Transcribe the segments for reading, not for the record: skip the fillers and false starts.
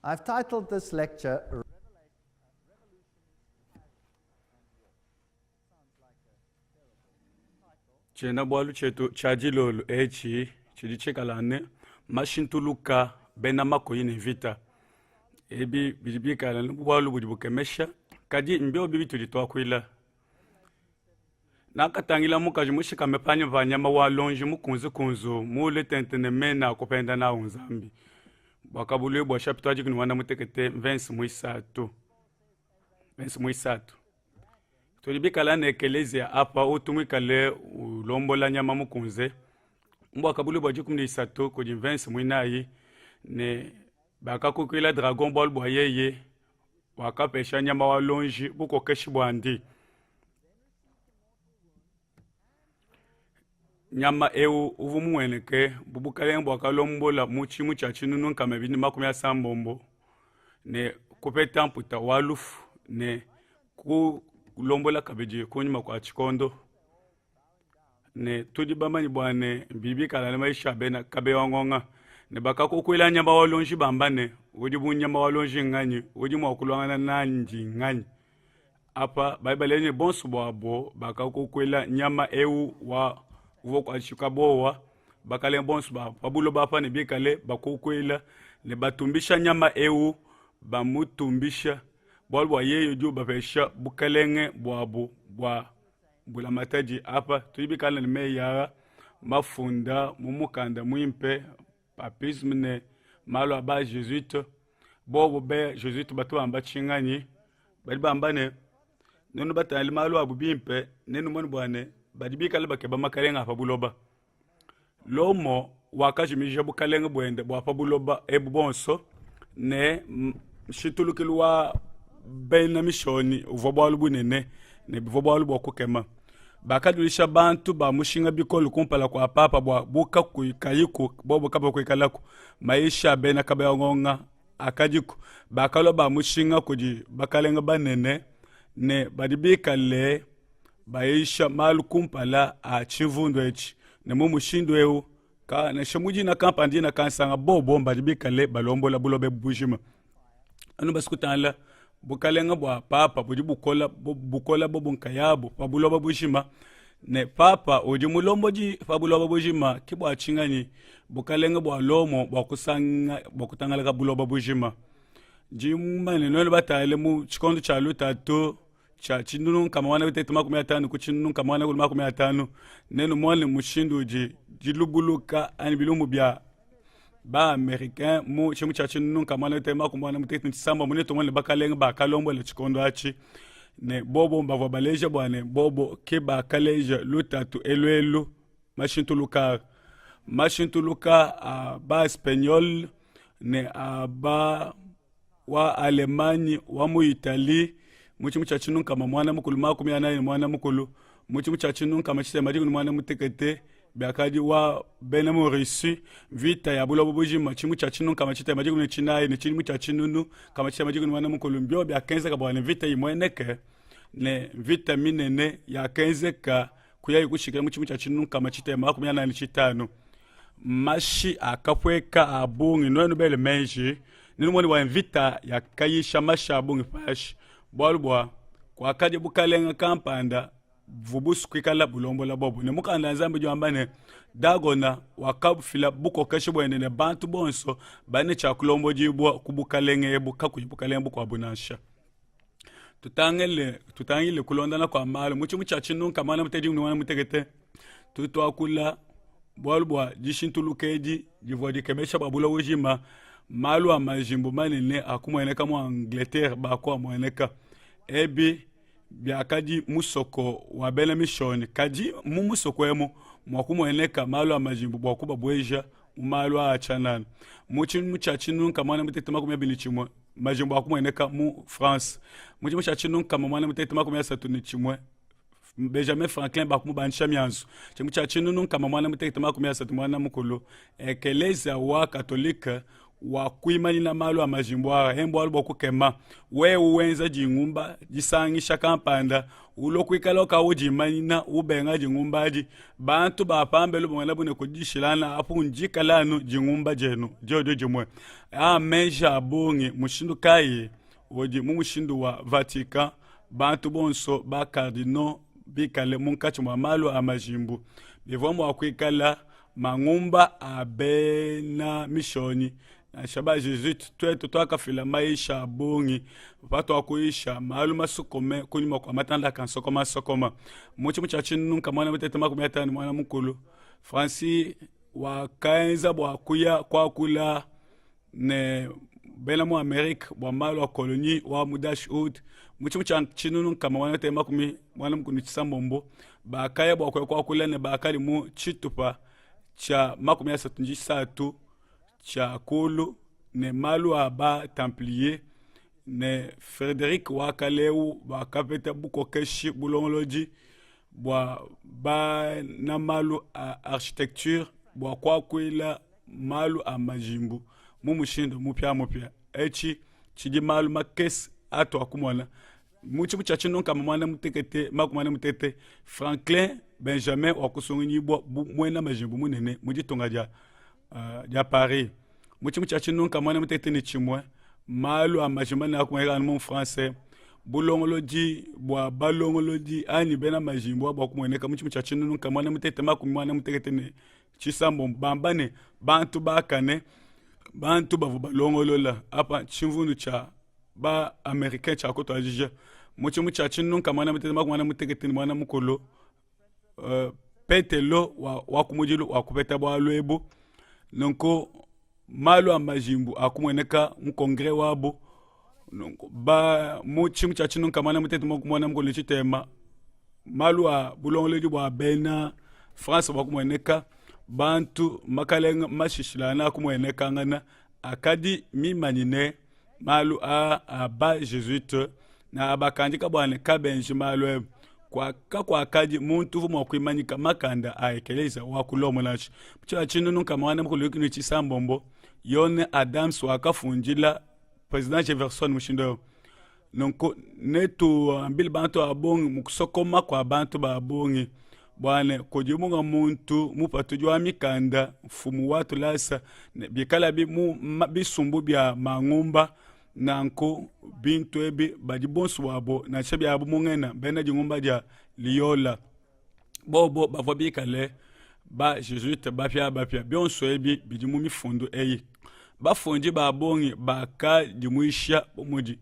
I've titled this lecture Tshiena-bualu tshietu tshia dilolo etshi tshidi tshikala ne mashintuluka bena makoyi ne mvita. Ebi bidi bikala ne bualu budi bukemesha, kadi mbiobi bitudi tuakuila. Nakatangila mukaji mushikame panyima pa nyama wa lonji mukunzekunzu muule tente ne mena a kupenda nawu Nzambi. Buakabuluibua shapita wa dikumi ne muanda mutekete mvense muisatu. Mvense muisatu. Tudi bikala ne ekelezia apa utu muikale ulombola nyama mukunze. Buakabuluibua 13 kudi mvense muinayi ne bakakukuila dragon bualu bua yeye wakapesha nyama wa lonji bukokeshi buandi. Nyama eu uvua mumueneke bu bukalenge buakalombola mu tshimu tshia tshinunu 290 ne kupeta mputa wa lufu ne kulombola kabidi kunyima kua tshikondo. Ne tudi bamanye bua ne bidi bikala ne mayisha a bena kabewa ngonga ne bakakukuila nyama wa lonji bamba ne, udi bu nyama wa lonji nganyi? Udi mua kuluangana nandi nganyi? Apa badi baleja ne bonso buabo bakakukuila nyama eu wa uvua ukuatshika buowa. Bakalenge bonso ba pa buloba apa ne bikale bakukuila ne batumbisha nyama eu, bamutumbisha bualu bua yeye udi ubapesha bukalenge buabu bua mbulamatadi. Apa tudi bikale ne meyi aa mafunda mu mukanda muimpe papisme ne malu a ba jesuite. Bobu be jesuite batu bamba tshinganyi? Badi bamba ne, nuenu batangile malu abu bimpe, nenumone bua ne badi bikale bakeba makalenge a pa buloba. Lomo wakajimija bukalenge buende bua pa buloba ebu buonso ne nshintulukilu wa bena mishonyi uvua bualu bunene ne bivua bualu bua kukema. Bakaluisha bantu ba mushinga bikole kumpala kua papa bua bu kayiku bobo kabakuikalaku. Mayisha a bena kabangonga akadiku bakalua ba mushinga kudi bakalenge banene ne badi bikale bayisha malu kumpala a tshimvundu etshi ne mu mushindu eu ka nansha mu dina kampanda dina kansanga bobo mbadi bikale balombola buloba ebu bujima anu basikutangila bukalenga bua papa budi bukola bukola bobo nkayabu pa buloba bujima ne papa udi mulombodi pa buloba bujima ke bua tshinganyi bukalenga bua Lomo bua kusanga bua kutangalaka buloba bujima ndi mumanye nuenu batangile mu tshikondo tshia lutatu tshia 1850 ku 1850 nenumone mushindu udi dilubuluka anyi bilumbu bia ba-americain mu tshimu tshia 1897 netumone bakalenge bakalombola tshikondo atshi ne bobo bavua baleja bua ne bobo ke bakaleja lutatu elu elu mashintuluka mashintuluka a ba-espagnol ne a ba wa Allemagne, wa mu Italie mu tshimu tshia tshinunu 441 mu tshimu tshia tshinunu 616 biakadi wa bena mu Russie mvita ya buloba bujima tshimu tshia tshinunu 614 ne tshimu tshia tshinunu 640 mbio biakenzeka bua ne mvita imueneke ne mvita minene yakenzeka kuyayi kushikila mu tshimu tshia tshinunu 645 mashi akapueka a bungi nuenu bele meji nenumone bua mvita yakayisha mashi a bungi pashi bualu bua kuakadi bukalenga kampanda buvua busu kuikala bulombola bobu ne mukanda wa nzambi udi wamba ne dagona wakafila bukokeshi buende ne bantu bonso badi ne tshia kulombodibua ku bukalenge ebu kakuyi bukalenge bukuabu nansha tutangile tutangile kulondana kua malu mu tshimu tshia tshinunka muana mutedi ne muana mutekete tudi tuakula bualu bua dishintuluka edi divua dikemesha bua buloba bujima malu a majimbu manene akumueneka mu Angleterre bakuamueneka ebi biakadi musoko wa bena mishonyi kadi mu musoko emu mua kumueneka malu a majimbu bua kubabueja mu malu a tshianana mu tshimu tshia tshinunka muana mutete 21 majimbu akumueneka mu France mu tshimu tshia tshinunka muana mutete 31 Benjamin Franklin bakumubandisha mianzu tshimu tshia tshinunu 631 ekelezia wa katolike. Wa kuimanyina malu a majimbu aa he mbualu bua kukema. Wewe wenza dingumba disangisha kampanda, ulua kuikala ukawudimanyina ubenga dingumba adi, bantu ba pambelu bamona bu ne kudi dishilangana apu ndikala anu dingumba dienu diodio dimue. Aa meji a bungi mushindu kayi udi mu mushindu wa Vatican bantu bonso ba cardinaux bikale munkatshi mua malu a majimbu bivua mua kuikala mangumba a bena mishonyi nansha ba jesuite tuetu tuakafila mayisha a bungi patuakuyisha malu masokome kunyima kua matanda akansokoma sokoma mu tshimu tshia tshinunka muana mutete 50 muana mukulu Francis wakaenza bua kuya kuakula ne bena mu Amerique bua malu a colonie wa mu Dashwood mu tshimu tshia tshinunu nkama muana mutete makumi muana mukulu ne tshisambombo bakaya bua kuya kuakula ne bakadi mu tshitupa tshia 33 tshia kulu ne malu a ba Templier ne Frederic wa kalewu bakapeta bukokeshi bulongolodi bua bana malu a architecture bua kuakuila malu a majimbu mu mushindu mupiamupia. Etshi tshidi malu makese atuakumona mu tshibu tshia tshinunka muanda mutekete makumi muanda mutekete Franklin Benjamin wakusungunyibua bu muena majimbu munene mu ditunga dia dia Paris mu tshimu tshia tshinunka muanda mutekete ne tshimue malu a majimbu manene akumanyika anu mu français bulongolodi bua balongolodi anyi bena majimbu bua kumueneka mu tshimu tshia tshinunka muanda mutekete makumi muanda mutekete ne tshisambombo bamba ne bantu bakane bantu bavua balongolola apa tshimvundu tshia ba americain tshia kutuadija mu tshimu tshia tshinunka muanda mutekete makumi muanda mutekete ne muanda mukulu Petelo wa, wa kumudilu wa kupeta bualu ebu nunku malu a majimbu akumueneka mu kongre wabu nunku ba mu tshimu tshia tshinunka muanda mutete muanda mukulu ne tshitema malu a bulongolodi bua bena France bua kumueneka bantu makalenga mashishilangana akumuenekangana akadi mimanyine malu aa a ba jesuite na abakandika bua ne kabenji malu ebu kakuakadi muntu uvua mua kuimanyika makanda a ekeleziya wa ku Lomo nansha. Tshia tshinunu nkama muanda mukulu ne tshisambombo Yone Adams wakafundila President Jefferson mushindu eu nunku netuambile bantu ba bungi mu kusokoma kua bantu ba bungi bua ne kudi munga muntu mupatudi wa mikanda mfumu wa tulasa ne bikalabi mu bisumbu bia mangumba nanku bintu ebi badi bonso buabo nansha biabu mungena bena dingumba dia Liola bobo bavua bikale ba jesuite bapiabapia bionso ebi bidi mu mifundu eyi bafundi ba bungi bakadimuisha bu mudi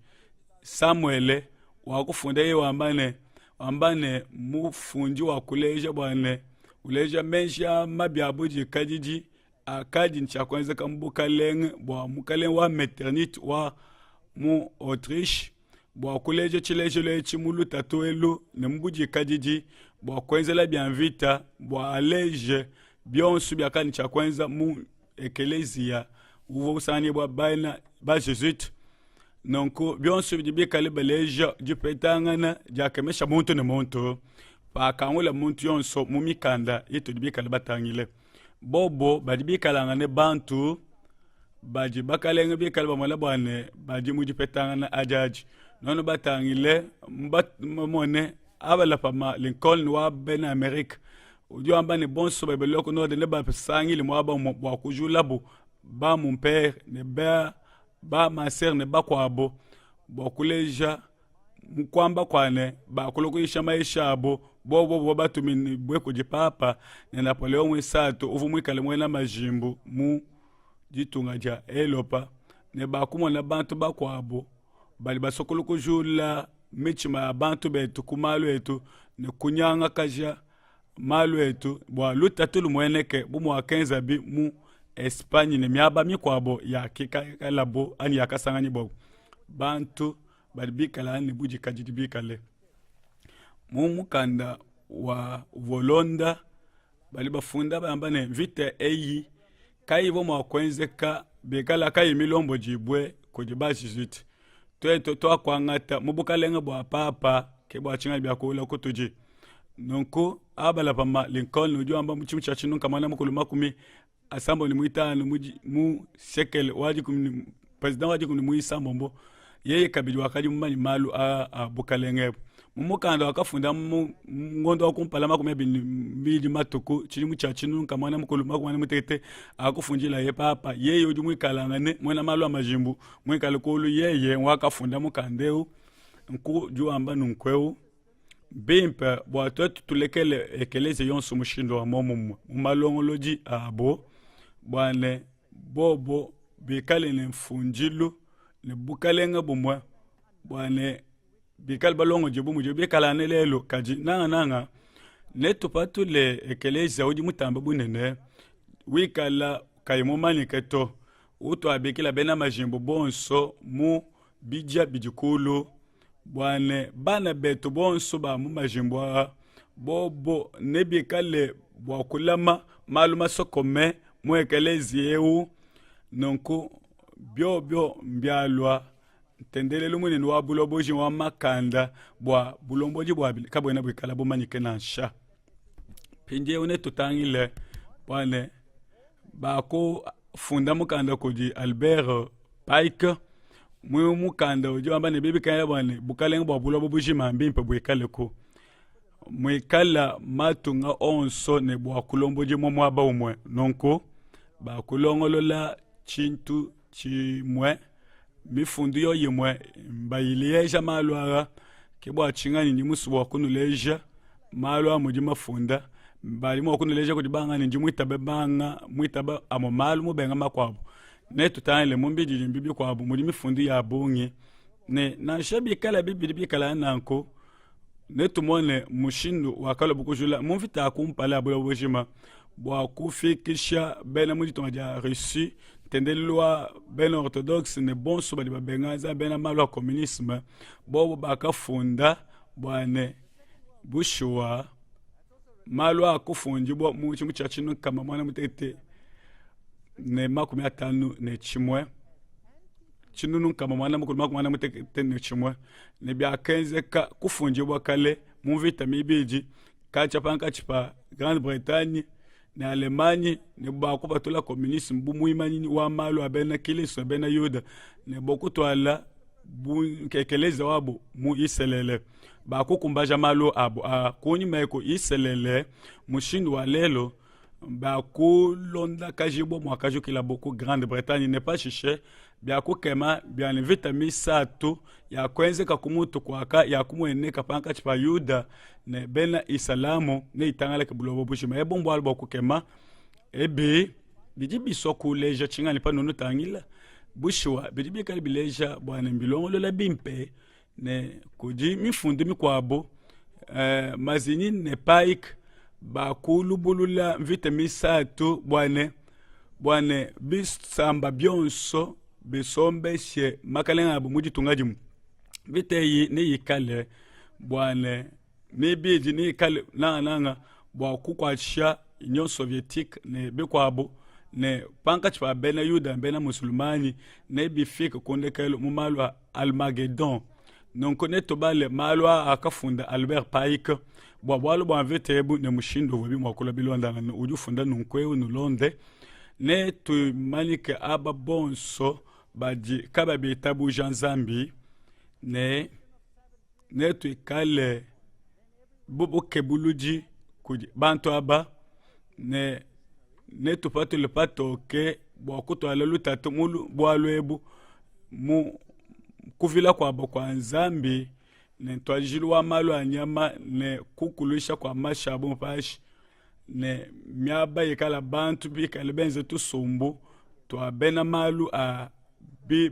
Samuele wakufunda yeye wamba ne wamba ne mufundi wa kuleja bua ne uleja meji a mabi a budikadidi akadi ne tshia kuenzeka mu bukalenge bua mukalenge wa Metternich wa mu Autriche bua kuleja tshilejilu etshi mu lutatu elu ne mu budikadidi bua kuenzela bia mvita bua aleje bionso biakadi ne tshia kuenza mu ekeleziya uvua usanganyibua bana ba Jesuite. Nunku bionso bidi bikale baleja dipetangana diakemesha muntu ne muntu pakangula muntu yonso mu mikanda itudi bikale batangile. Bobo badi bikalangane bantu badi bakalenge bikale bamona bua ne badi mu dipetangana adi adi. Nonu batangile bamone Abalapama Lincoln wa bena Amerika udi wamba ne bonso badi balua ku nord nebasangile muaba umue bua kujulabu ba mumpere ne ba ba maser ne bakuabo bua kuleja mu kuamba kua ne bakulua kuyisha mayisha abo bobo bavua batumibue kudi papa ne Napoleon muisatu uvua muikale muena majimbu mu ditunga dia Elopa ne bakumona bantu bakuabo badi basokolo kujula mitshima ya bantu betu ku malu etu ne kunyangakaja malu etu bua lutatu lumueneke bu muakenzabi mu Espagne ne miaba mikuabo yakikalabo anyi yakasanganyibuabu bantu badi bikala ne budikadidi bikale mu mukanda wa Volonda badi bafunda bamba ne mvita eyi kayivua mua kuenzeka bikala kayi milombodibue kudi ba jesuite tuetu tuakuangata mu bukalenge bua papa ke bua tshinganyi biakuula kutudi nunku Abalahama Lincoln udi wamba mu tshimu tshia tshinunka muanda mukulu makumi. asambombo ne muitanu mu siekele wa dikumi ne president wa dikumi ne muisambombo yeye kabidi wakadi mumanye malu a, a bukalenge ebu. Mu mukanda wakafunda mu ngondo wa kumpala 22 matuku tshidimu tshia tshinunu nkama mukulu makumi mutekete akufundilaye papa, yeye udi muikalangane muena malu a majimbu muikale kulu, yeye wakafunda mukanda eu nku udi wamba nunku eu bimpe bua tuetu tulekele ekelezia yonso mushindu wa muomumue mu malongolodi abo, bua ne bobo bikale ne mfundilu ne bukalenge bumue, bua ne bikale balongodi bu mudi bikala ne lelu. Kadi nangananga netupatule ekelezia udi mutambe bunene wikala kayi mumanyike to, utuabikila bena majimbu bonso mu bidia bidi kulu, bua ne bana betu bonso ba mu majimbu aa bobo nebikale bua kulama malu masokome mu ekelezia eu. Nunku biobio mbialua ntendelelu munene wa bulombodi wa makanda bua bulombodi bua kabuena buikala bumanyike nansha. Mpindieu netutangile bua ne bakufunda mukanda kudi Albert Pike mu mukanda udi wamba ne bibikaya bua ne bukalenge bua buloba bujima mbimpe buikaleku muikala matunga onso ne bua kulombodi mu muaba umue. Nunku bakulongolola tshintu tshimue mifundu yo imue mbayileja malu aa. Ke bua tshinganyi ndi musue bua kunuleja malu a mudi mafunda, badi mua kunuleja kudi banga ne ndi muitabe banga muitaba amue malu mubenga makuabu. Netutangile mu mbididimbi bikuabu mudi mifundu ya bungi, ne nansha bikala bibidi bikala nanku, netumone mushindu wakalua kujula mu mvita ya kumpala ya buloba bujima bua kufikisha bena mu ditunga dia Russie, ntendelelu wa bena orthodoxe ne bonso badi babenga bena malu a communisme, bobo bakafunda bua ne bushuwa malu a kufundibua mu tshimu tshia tshinu nkama muanda mutekete ne 51 tshinunu nkama muanda mukulu 61 ne biakenzeka kufundibua kale mu mvita mibidi katshia pankatshi pa Grande Bretagne ne Allemagne ne bua kupatula communisme bu muimanyinyi wa malu a bena Kilisto bena Yuda ne bua kutuala ekelezia wabu mu Isalele. Bakukumbaja malu abu a kunyima eku Isalele mushindu wa lelu bakulondakajibua muakajukilabo ku Grande Bretagne ne pashishe biakukema bia ne mvita misatu yakuenzeka ku mutu kuaka yakumueneka pankatshi pa Yuda ne bena Isalamu ne itangalake buloba bujima. Ebu mbualu bua kukema. Ebi bidi bisua kuleja tshinganyi pa nunutangila? Bushuwa bidi bikale bileja bua ne mbilongolola bimpe ne kudi mifundu mikuabu eh, Mazzini ne Pike bakulubulula mvita misatu bua ne bua ne bisamba bionso bisombeshe makalenge abu mu ditunga dimue. Mvita eyi neyikale bua ne mibidi neyikale nangananga bua kukuatshisha Union Sovietique ne bikuabu ne pankatshi pa bena Yuda ne bena Musulmanyi nebifike ku ndekelu mu malu a Armagedon. Nunku netubale malu aa akafunda Albert Pike bua bualu bua mvita ebu ne mushindu uvuabi mua kulua bilondangane. Udi ufunda nunku eu, nulonde ne tumanyike aba bonso badi kabayi bitabuja Nzambi ne netuikale bu bukebuludi kudi bantu aba ne netupatule patoke bua kutuala lutatu mu bualu ebu mu kuvila kuabo kua Nzambi ne ntuadijilu wa malu a nyama ne kukuluisha kua mashi abo panshi ne miaba ikala bantu bikale benze tusumbu tua bena malu a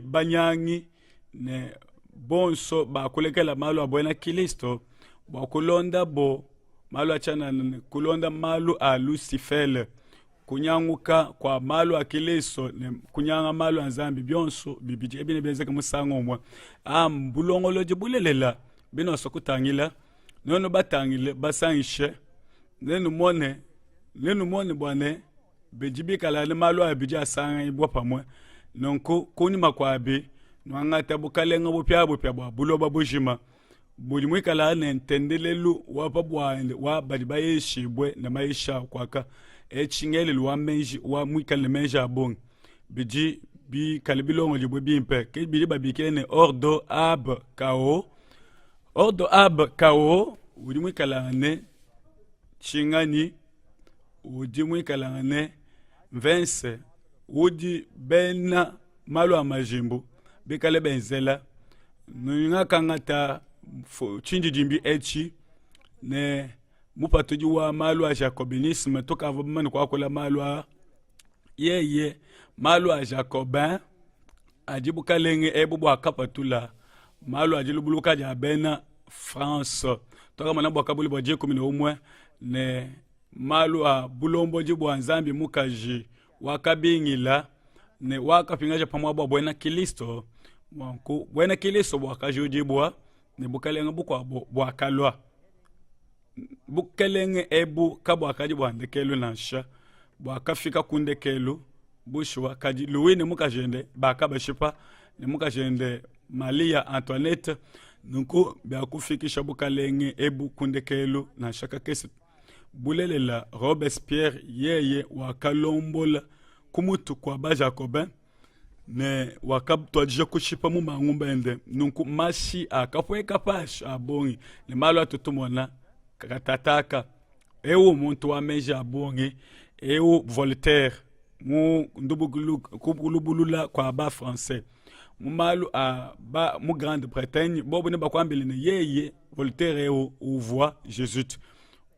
banyangi ne bonso bakulekela malu a buena Kilisto bua kulondabo malu a tshianana ne kulonda malu a Lusifele, kunyanguka kua malu a Kilisto ne kunyanga malu a Nzambi, bionso bibidi ebi nebienzeke musangu umue. A bulongolodi bulelela binonso kutangila nuenu batangile basangishe nenumone nenumone bua ne bidi bikala ne malu abidi asanganyibua pamue. Nunku kunyima kuabi nuangata bukalenge bupiabupia bua buloba bujima. Budi muikala ne ntendelelu wa pa buende wa badi bayishibue ne mayisha kuaka. Etshi ngelelu wa meji wa muikale ne meji a bungi bidi bikale bilongolibue bimpe, ke bidi babikila ne ordo ab kao. Ordo ab kao udi muikalangane tshinganyi? Udi muikalangane mvense udi bena malu a majimbu bikale benzela. Ngakangata tshindidimbi etshi ne mupatudi wa malu a jacobinisme, tukavua bamane kuakula malu a yeye, malu a jacobin adi bukalenge ebu buakapatula malu a dilubuluka dia bena France. Tuakamona bua kabulu bua 11 ne malu a bulombodi bua Nzambi mukaji wakabingila ne wakapingaja pa muaba wa buena Kilisto. Nunku buena Kilisto buakajudibua ne bukalenge bukuabu buakalua. Bukelenge ebu kabuakadi bua ndekelu nansha, buakafika ku ndekelu bushuwa. Kadi Louis ne mukajende bakabashipa ne mukajende Malia Antoinette. Nunku biakufikisha bukalenge ebu ku ndekelu nansha kakese. Bulelela, Robespierre yeye wakalombola ku mutu kua ba Jacobin ne wakatuadija kushipa mu mangumba ende. Nunku mashi akapueka panshi a bungi ne malu atu tumona katataka. Eu muntu wa meji a bungi, eu Voltaire mu kulubulula kua ba Français mu malu a ba mu Grande-Bretagne, bobu ne bakuambile ne yeye Voltaire eu uvua Jesuite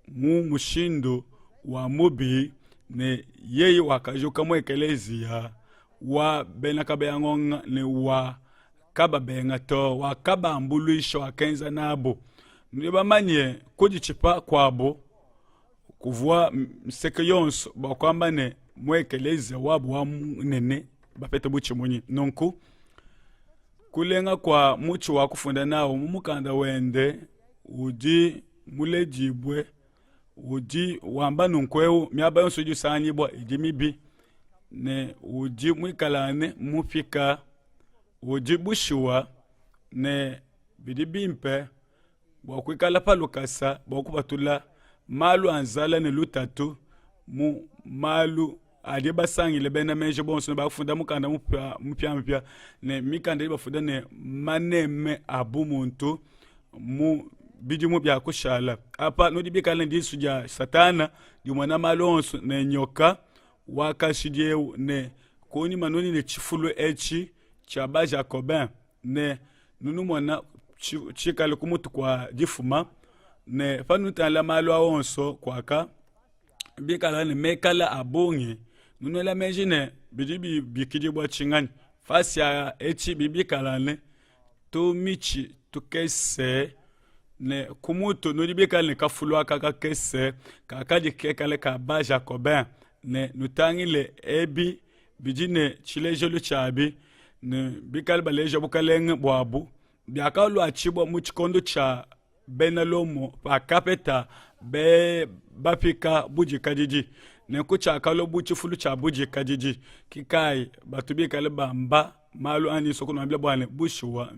mu mushindu wa mubi ne yeye wakajuka mu ekeleziya wa bena kabeyangonga ne wa kababenga to, wakabambuluisha, wakenza nabu. Nudi bamanye kuditshipa kuabu kuvua nseke yonso bua kuamba ne mu ekeleziya wabu wa munene bapete butshimunyi. Nunku kulenga kua mutshi wa kufunda nawu mu mukanda wende udi muledibue udi wamba nunku eu miaba yonso idi isanganyibua idi mibi ne udi muikalane mupika udi bushuwa ne bidi bimpe bua kuikala pa lukasa bua kupatula malu a nzala ne lutatu mu malu adi basangile bena meji bonso ne bafunda mukanda mupiamupia ne mikanda idi bafunda ne maneme a bumuntu mu bidimu bia kushala apa. Nudi bikale ne disu dia Satana dimona malu onso ne nyoka wa kashidi eu, ne kunyima nudi ne tshifulu etshi tshia ba Jacobin ne nunumona tshikale ku mutu kua difuma, ne panutangila malu a onso kuaka bikala ne mekala a bungi, nunuela meji ne bidi bibikidibua tshinganyi fasi ya etshi bibikala ne tumitshi tukese ne ku mutu nudi bikale ne kafulu aka kakese kakadi kekale ka ba Jacobin ne nutangile ebi bidi ne tshilejelu tshiabi ne bikale baleja bukalenge buabu biakaluatshibua mu tshikondo tshia bena Lomo pakapeta be bapika budikadidi. Nenku tshiakalua bu tshifulu tshia budikadidi. Ke kayi batu bikale bamba malu andi nsua kunuambila bua ne, bushuwa,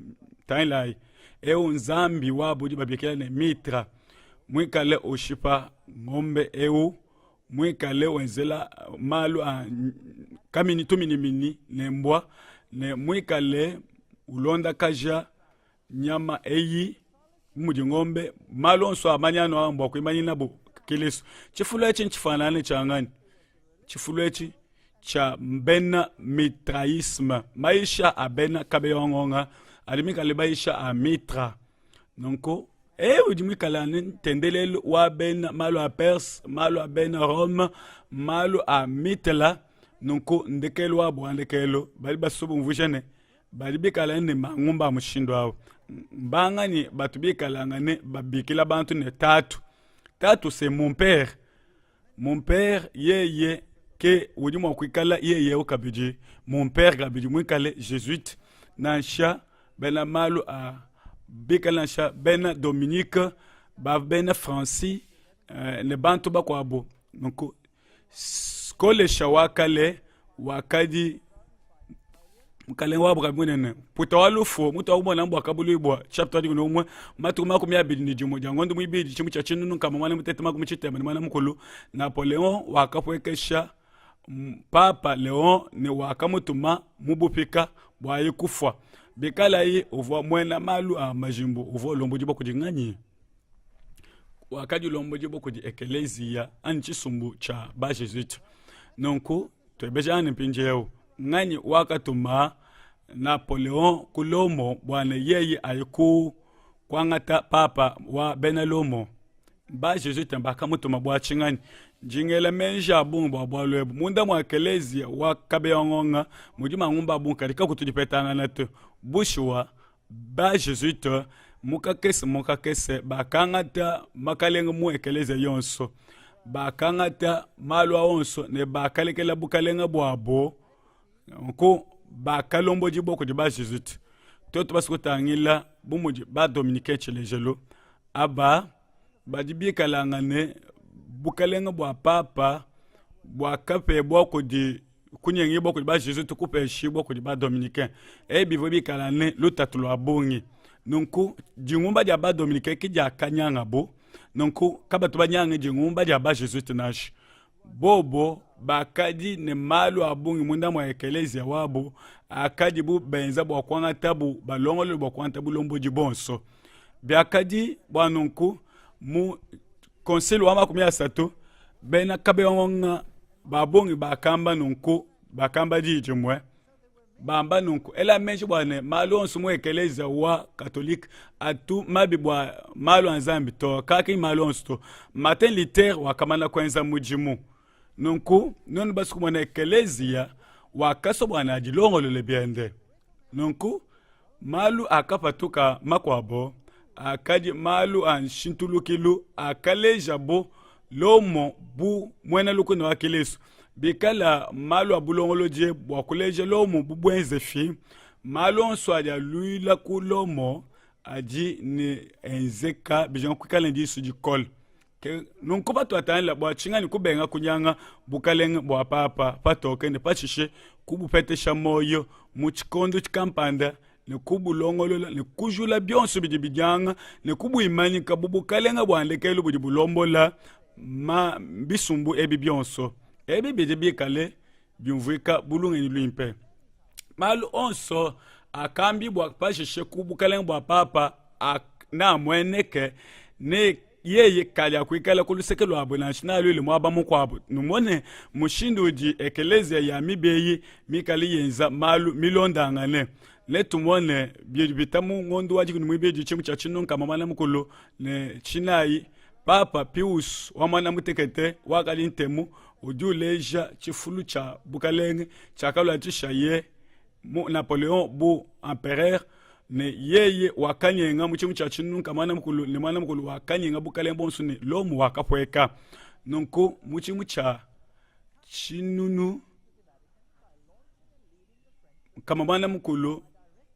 tangilayi, eu nzambi wabu udi babikila ne Mitra, muikale ushipa ngombe eu, muikale wenzela malu a kaminyi tuminyiminyi ne mbua, ne muikale ulondakaja nyama eyi bu mudi ngombe, malu onso a manyanu aa mbua kuimanyinabu Kilisto. Tshifulu etshi ntshifanane ne tshia nganyi? Tshifulu etshi tshia bena mitraisme, mayisha a bena kabeya adi mikale bayisha a mitra. Nunku eu udi muikale ne ntendelelu wa bena malu a Perse, malu a bena Rome, malu a mitela. Nunku ndekelu wabu wa ndekelu badi basue bumvuija ne badi bikale ne mangumba a mushindu au mbanganyi batu bikalangane babikila bantu ne tatu tatu c'est mon père mon père yeye ke udi mua kuikala yeye eu kabidi mon père kabidi muikale jesuite nansha bena malu a bikale nansha bena dominique ba bena francis eh, ne bantu bakuabu nunku Kolesha wa kale wakadi Mukalenge wabu kabi munene mputa wa lufu mutu wakumona buakabuluibua chapter 11 matuku 21 dia ngondo muibidi tshimu tshia tshinunu nkama muanda mutete makumi tshitema ne muanda mukulu. Napoleon wakapuekesha Papa Leon ne wakamutuma mu bupika bua kufua. Bikalayi uvua muena malu a majimbu, uvua ulombodibua kudi nganyi? Wakadilombodibua kudi ekeleziya anyi tshisumbu tshia ba Jesuite. Nunku tuebejangane mpindieu, nganyi wakatuma Napoleon ku Lomo bua ne yeye aye ku kuangata papa wa bena Lomo? Ba Jesuite bakamutuma bua tshinganyi? Ndi ngela meji a bungi bua bualu ebu. Munda mua ekeleziya wa Kabeya-Ngonga mudi mangumba a bungi, kadi kakutu dipetangana to. Bushuwa, ba Jesuite mu kakese mu kakese bakangata makalenge mu ekeleziya yonso, bakangata malu a onso ne bakalekela bukalenge buabo. Nunku bakalombodibua kudi ba Jesuite. Tuetu basue kutangila bu mudi ba Dominicain tshilejelu, aba badi bikalangane bukalenge bua papa buakapebua kudi kunyengibua kudi ba Jesuite kupeshibua kudi ba Dominicain. Ebi bivua bikalane lutatu lua bungi. Nunku dingumba dia ba Dominicain ke diakanyangabu. Nunku kabatu banyange dingumba dia ba Jesuite nansha. Bobo bakadi ne malu a bungi munda mua ekeleziya wabo akadibu benza bua kuangatabu balongolole bua kuangata bulombodi bonso. Biakadi bua nunku mu konsili wa 30 bena kabeonga ba bungi bakamba nunku, bakamba diyi dimue bamba nunku, ela meji bua ne malu onso mu ekeleziya wa katolike atu mabi bua malu a Nzambi to, kaki malu onso to. Martin Luther wakamana kuenza mudimu nunku, nuenu basue kumona ekeleziya wakasua bua ne adilongolole biende. Nunku malu akapatuka makuabo akadi malu a nshintulukilu akalejabo Lomo bu muena lukuna wa Kilisto. Bikala malu a bulongolodi bua kuleja Lomo bu buenzefi, malu onso adi aluila ku Lomo adi ne enzeka bijinga kuikala ne disu dikole. Ke nunku patuatangila bua tshinganyi kubenga kunyanga bukalenge bua papa patoke ne pashishe kubupetesha muoyo mu tshikondo kampanda ne kubulongolola ne kujula bionso bidi bidianga ne kubuimanyika bu bukalenge bua ndekelu budi bulombola ma bisumbu ebi bionso. Ebi bidi bikale biumvuika bu lungenyi luimpe. Malu onso akambibua pashishe ku bukalenge bua papa neamueneke ne yeye kaliakuikala ku luseke luabo nansha, nealuile muaba mukuabo. Numone mushindu udi ekeleziya ya mibi eyi mikale yenza malu milondangane. Netumone bidi bipita mu ngondo wa dikumi ne muibidi tshidimu tshia tshinunu nkama muanda mukulu ne tshinayi. Papa Pius wa muanda mutekete wakadi ntemu udi uleja tshifulu tshia bukalenge tshiakaluatshishaye mu Napoleon bu empereur ne yeye wakanyenga mu tshidimu tshia tshinunu nkama muanda mukulu ne muanda mukulu wakanyenga bukalenge buonso ne Lomo wakapueka. Nunku mu tshidimu tshia tshinunu nkama muanda mukulu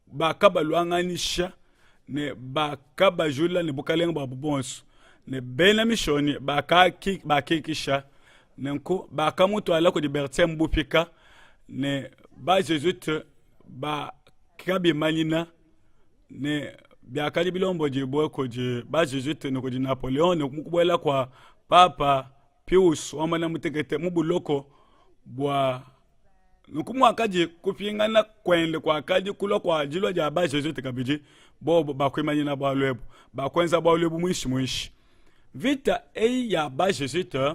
bakabaluanganyisha ne bakabajula ne bukalenge buabu buonso ne bena mishonyi bakikisha. Nenku bakamutuala kudi Berthier mu bupika ne ba Jesuite bakabimanyina ne biakadi bilombodibue kudi ba Jesuite ne kudi Napoleon ne mu kubuela kua Papa Pius wa muanda mutekete mu buloko bua nunku muakadi kupingana kuende kuakadi kulua kua dilua dia ba Jesuite kabidi, bobo bakuimanyina bualu ebu, bakuenza bualu ebu muinshi muinshi. Mvita eyi ya ba Jesuite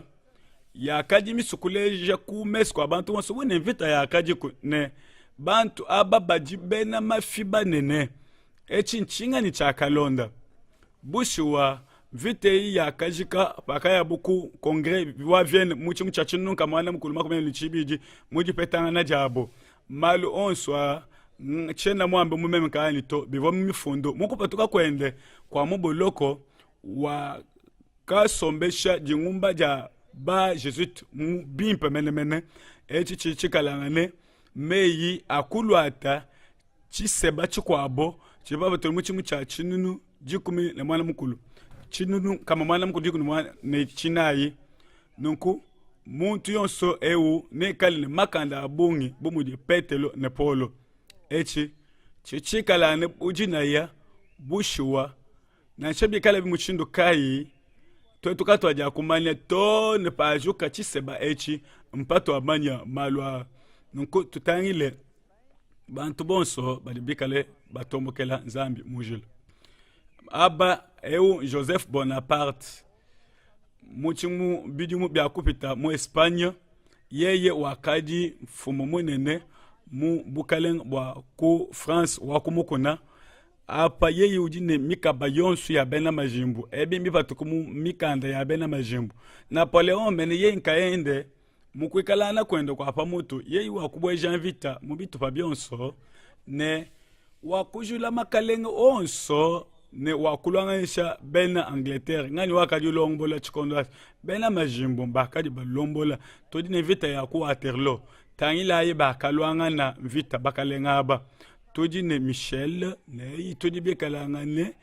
yakadi misukuleja ku mesu kua bantu bonso bu ne mvita yakadiku ne bantu aba badi bena mafi banene. Etshi ntshinganyi tshiakalonda? Bushuwa, mvita eyi yakajika pakayabu ku Kongre wa Vienne mu tshidimu tshia tshinunu nkama muanda mukulu 22 mu dipetangana diabu. Malu onso aa tshiena muambe mu meme nkayanyi to, bivua mu mifundu. Mu kupatuka kuende kua mu buloko, wakasombesha dingumba dia ba Jesuite mu bimpe menemene. Etshi tshidi tshikalangane meyi a kuluata tshiseba tshikuabo tshivua bapatula mu tshidimu tshia tshinunu dikumi ne muanda mukulu tshinunu nkama muanda mukulu dikumi ne tshinayi. Nunku muntu yonso eu neikale ne makanda a bungi bu mudi Petelo ne Paulo. Etshi tshitshikala anu bu dinaya bushuwa, nansha bikalabi mushindu kayi, tuetu katuadiakumanya too ne pajuka tshiseba etshi mpatuamanya malu aa. Nunku tutangile bantu bonso badi bikale batombokela Nzambi mu njila. Aba eu Joseph Bonaparte mu tshimu bidimu bia kupita mu Espagne, yeye wakadi mfumu munene mu bukalenge bua ku France wa ku mukuna. Apa yeye udi ne mikaba yonso ya bena majimbu, ebi mbipatuke mu mikanda ya bena majimbu. Napoleon mene yeye nkayende mu kuikalangana kuende kua pa mutu, yeye wakubueja mvita mu bitupa bionso ne wakujula makalenge onso ne wakuluanganyisha bena Angleterre. Nganyi wakadi ulombola tshikondo atshi? Bena majimbu bakadi balombola. Tudi ne mvita ya ku Waterloo. Tangilayi bakaluangana mvita bakalenge aba. Tudi ne Michel ne tudi bikalangane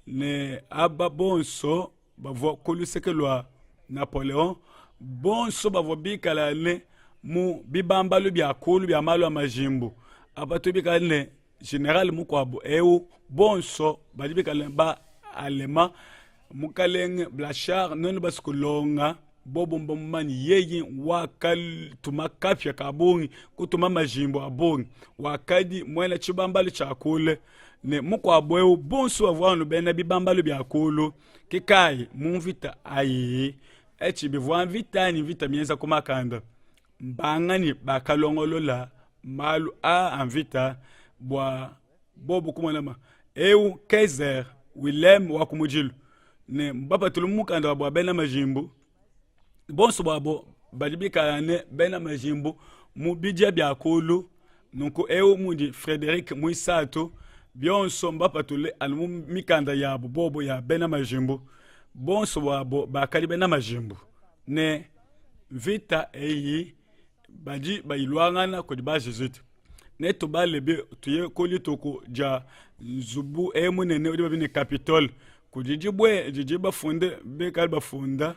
ne aba bonso bavua ku luseke lua Napoleon bonso bavua bikala ne mu bibambalu bia kulu bia malu a majimbu apa tubikala ne general mukuabu eu bonso badi bikale ba alema mukalenge Blachard nenu basi kulonga bobo mbamumanyi yeye wakatuma kapia ka bungi kutuma majimbu a bungi wakadi muena tshibambalu tshia kule ne mukuabu eu bonso bavua anu bena bibambalu bia kulu ke kayi mu mvita ayi etshi bivua mvita anyi mvita mienza ku makanda mbanganyi bakalongolola malu aa a mvita bua bobu kumona ma eu Kaiser Wilhelm wa kumudilu ne mbapatule mu mukanda wa bena majimbu bonso buabo badi bikala ne bena majimbu mu bidia bia kulu nunku eu mudi Frederic muisatu bionso mbapatule anu mu mikanda yabu bobo ya bena majimbu bonso buabo bakadi bena majimbu ne mvita eyi badi bayiluangana kudi ba jesuite ne tubale bi tuye ku dituku dia nzubu eyi munene udi babi ne capitole kudi dibue didi bafunde bikale bafunda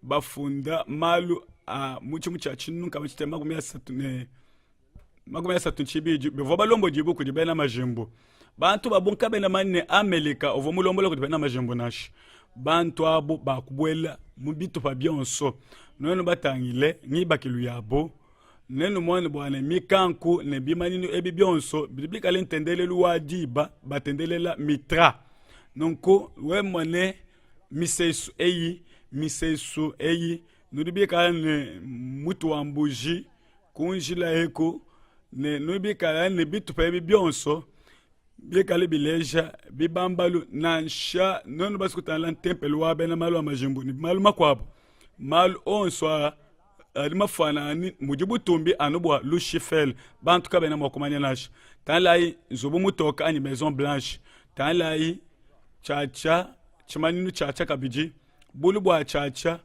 bafunda malu a mu tshimu tshia tshinunu nkama tshitema 32 bivua balombodibue kudi bena majimbu bantu babu kabena manye ne Amelika uvua mulombola kudi bena majimbu nansha bantu abu bakubuela mu bitupa bionso nuenu batangile ngibakilu yabo nenumone bua ne mikanku ne bimanyinu ebi bionso bidi bikale ntendelelu wa diba batendelela mitra nunku wemone misesu eyi misesu eyi nudi bikale ne mutu wa mbuji ku njila eku ne nudi bikale ne bitupa ebi bionso bikale bileja bibambalu nansha nuenu basi kutangila ntempelo wa bena malu a majimbu ne malu makuabu malu onso aa adi mafuanangane mudi butumbi anu bua lushifele bantu kabena mua kumanya nansha tangilayi nzubu mutoke anyi maison blanche tangilayi tshiatshia tshimanyinu tshiatshia kabidi bulu bua tshiatshia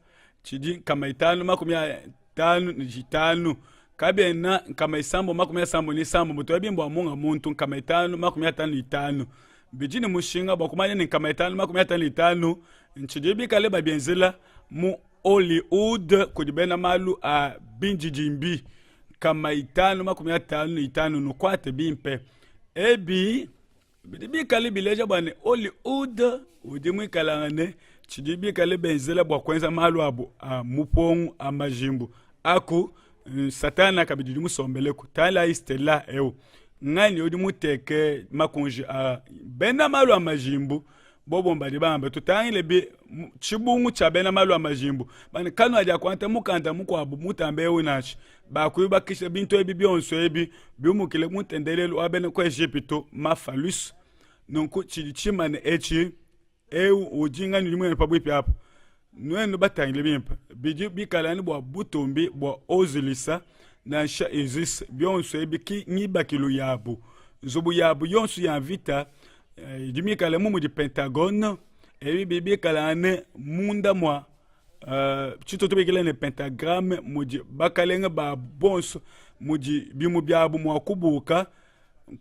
tshidi 555 kabiena 661 toyabi mbua munga muntu 555 bidi ne mushinga bua kumanya ne 555 ntshidi bikale babienzela mu Hollywood kudi bena malu a bindidimbi 555 nukuate bimpe ebi bidi bikale bileja bua ne Hollywood udi muikalangane tshidi bikale benzela bua kuenza malu abu a mupongu a majimbu aku satana kabidi udi musombeleku tala stella eu nganyi udi muteke makunji a bena malu a majimbu bobo mbadi bamba tutangile bi tshibungu tshia bena malu a majimbu bani kanu adi akuanta mukanda mukuabu mutambe eu nansha bakuyubakisha bintu ebi bionso ebi biumukile mu ntendelelu wa bena ku Ejipitu mafalus nunku tshidi tshimane etshi eu udi nganyi udi muene pabuipi apa nuenu batangile bimpe bidi bikala ne bua butumbi bua Ozilisa nansha Isis bionso ebi ki ngibakilu yabu nzubu yabu yonso ya mvita eh, idi mikale mu mudi Pentagone ebi bidi bikala ne munda mua uh, tshitu tubikila ne pentagramme mudi bakalenge ba bonso mudi bimu biabu mua kubuka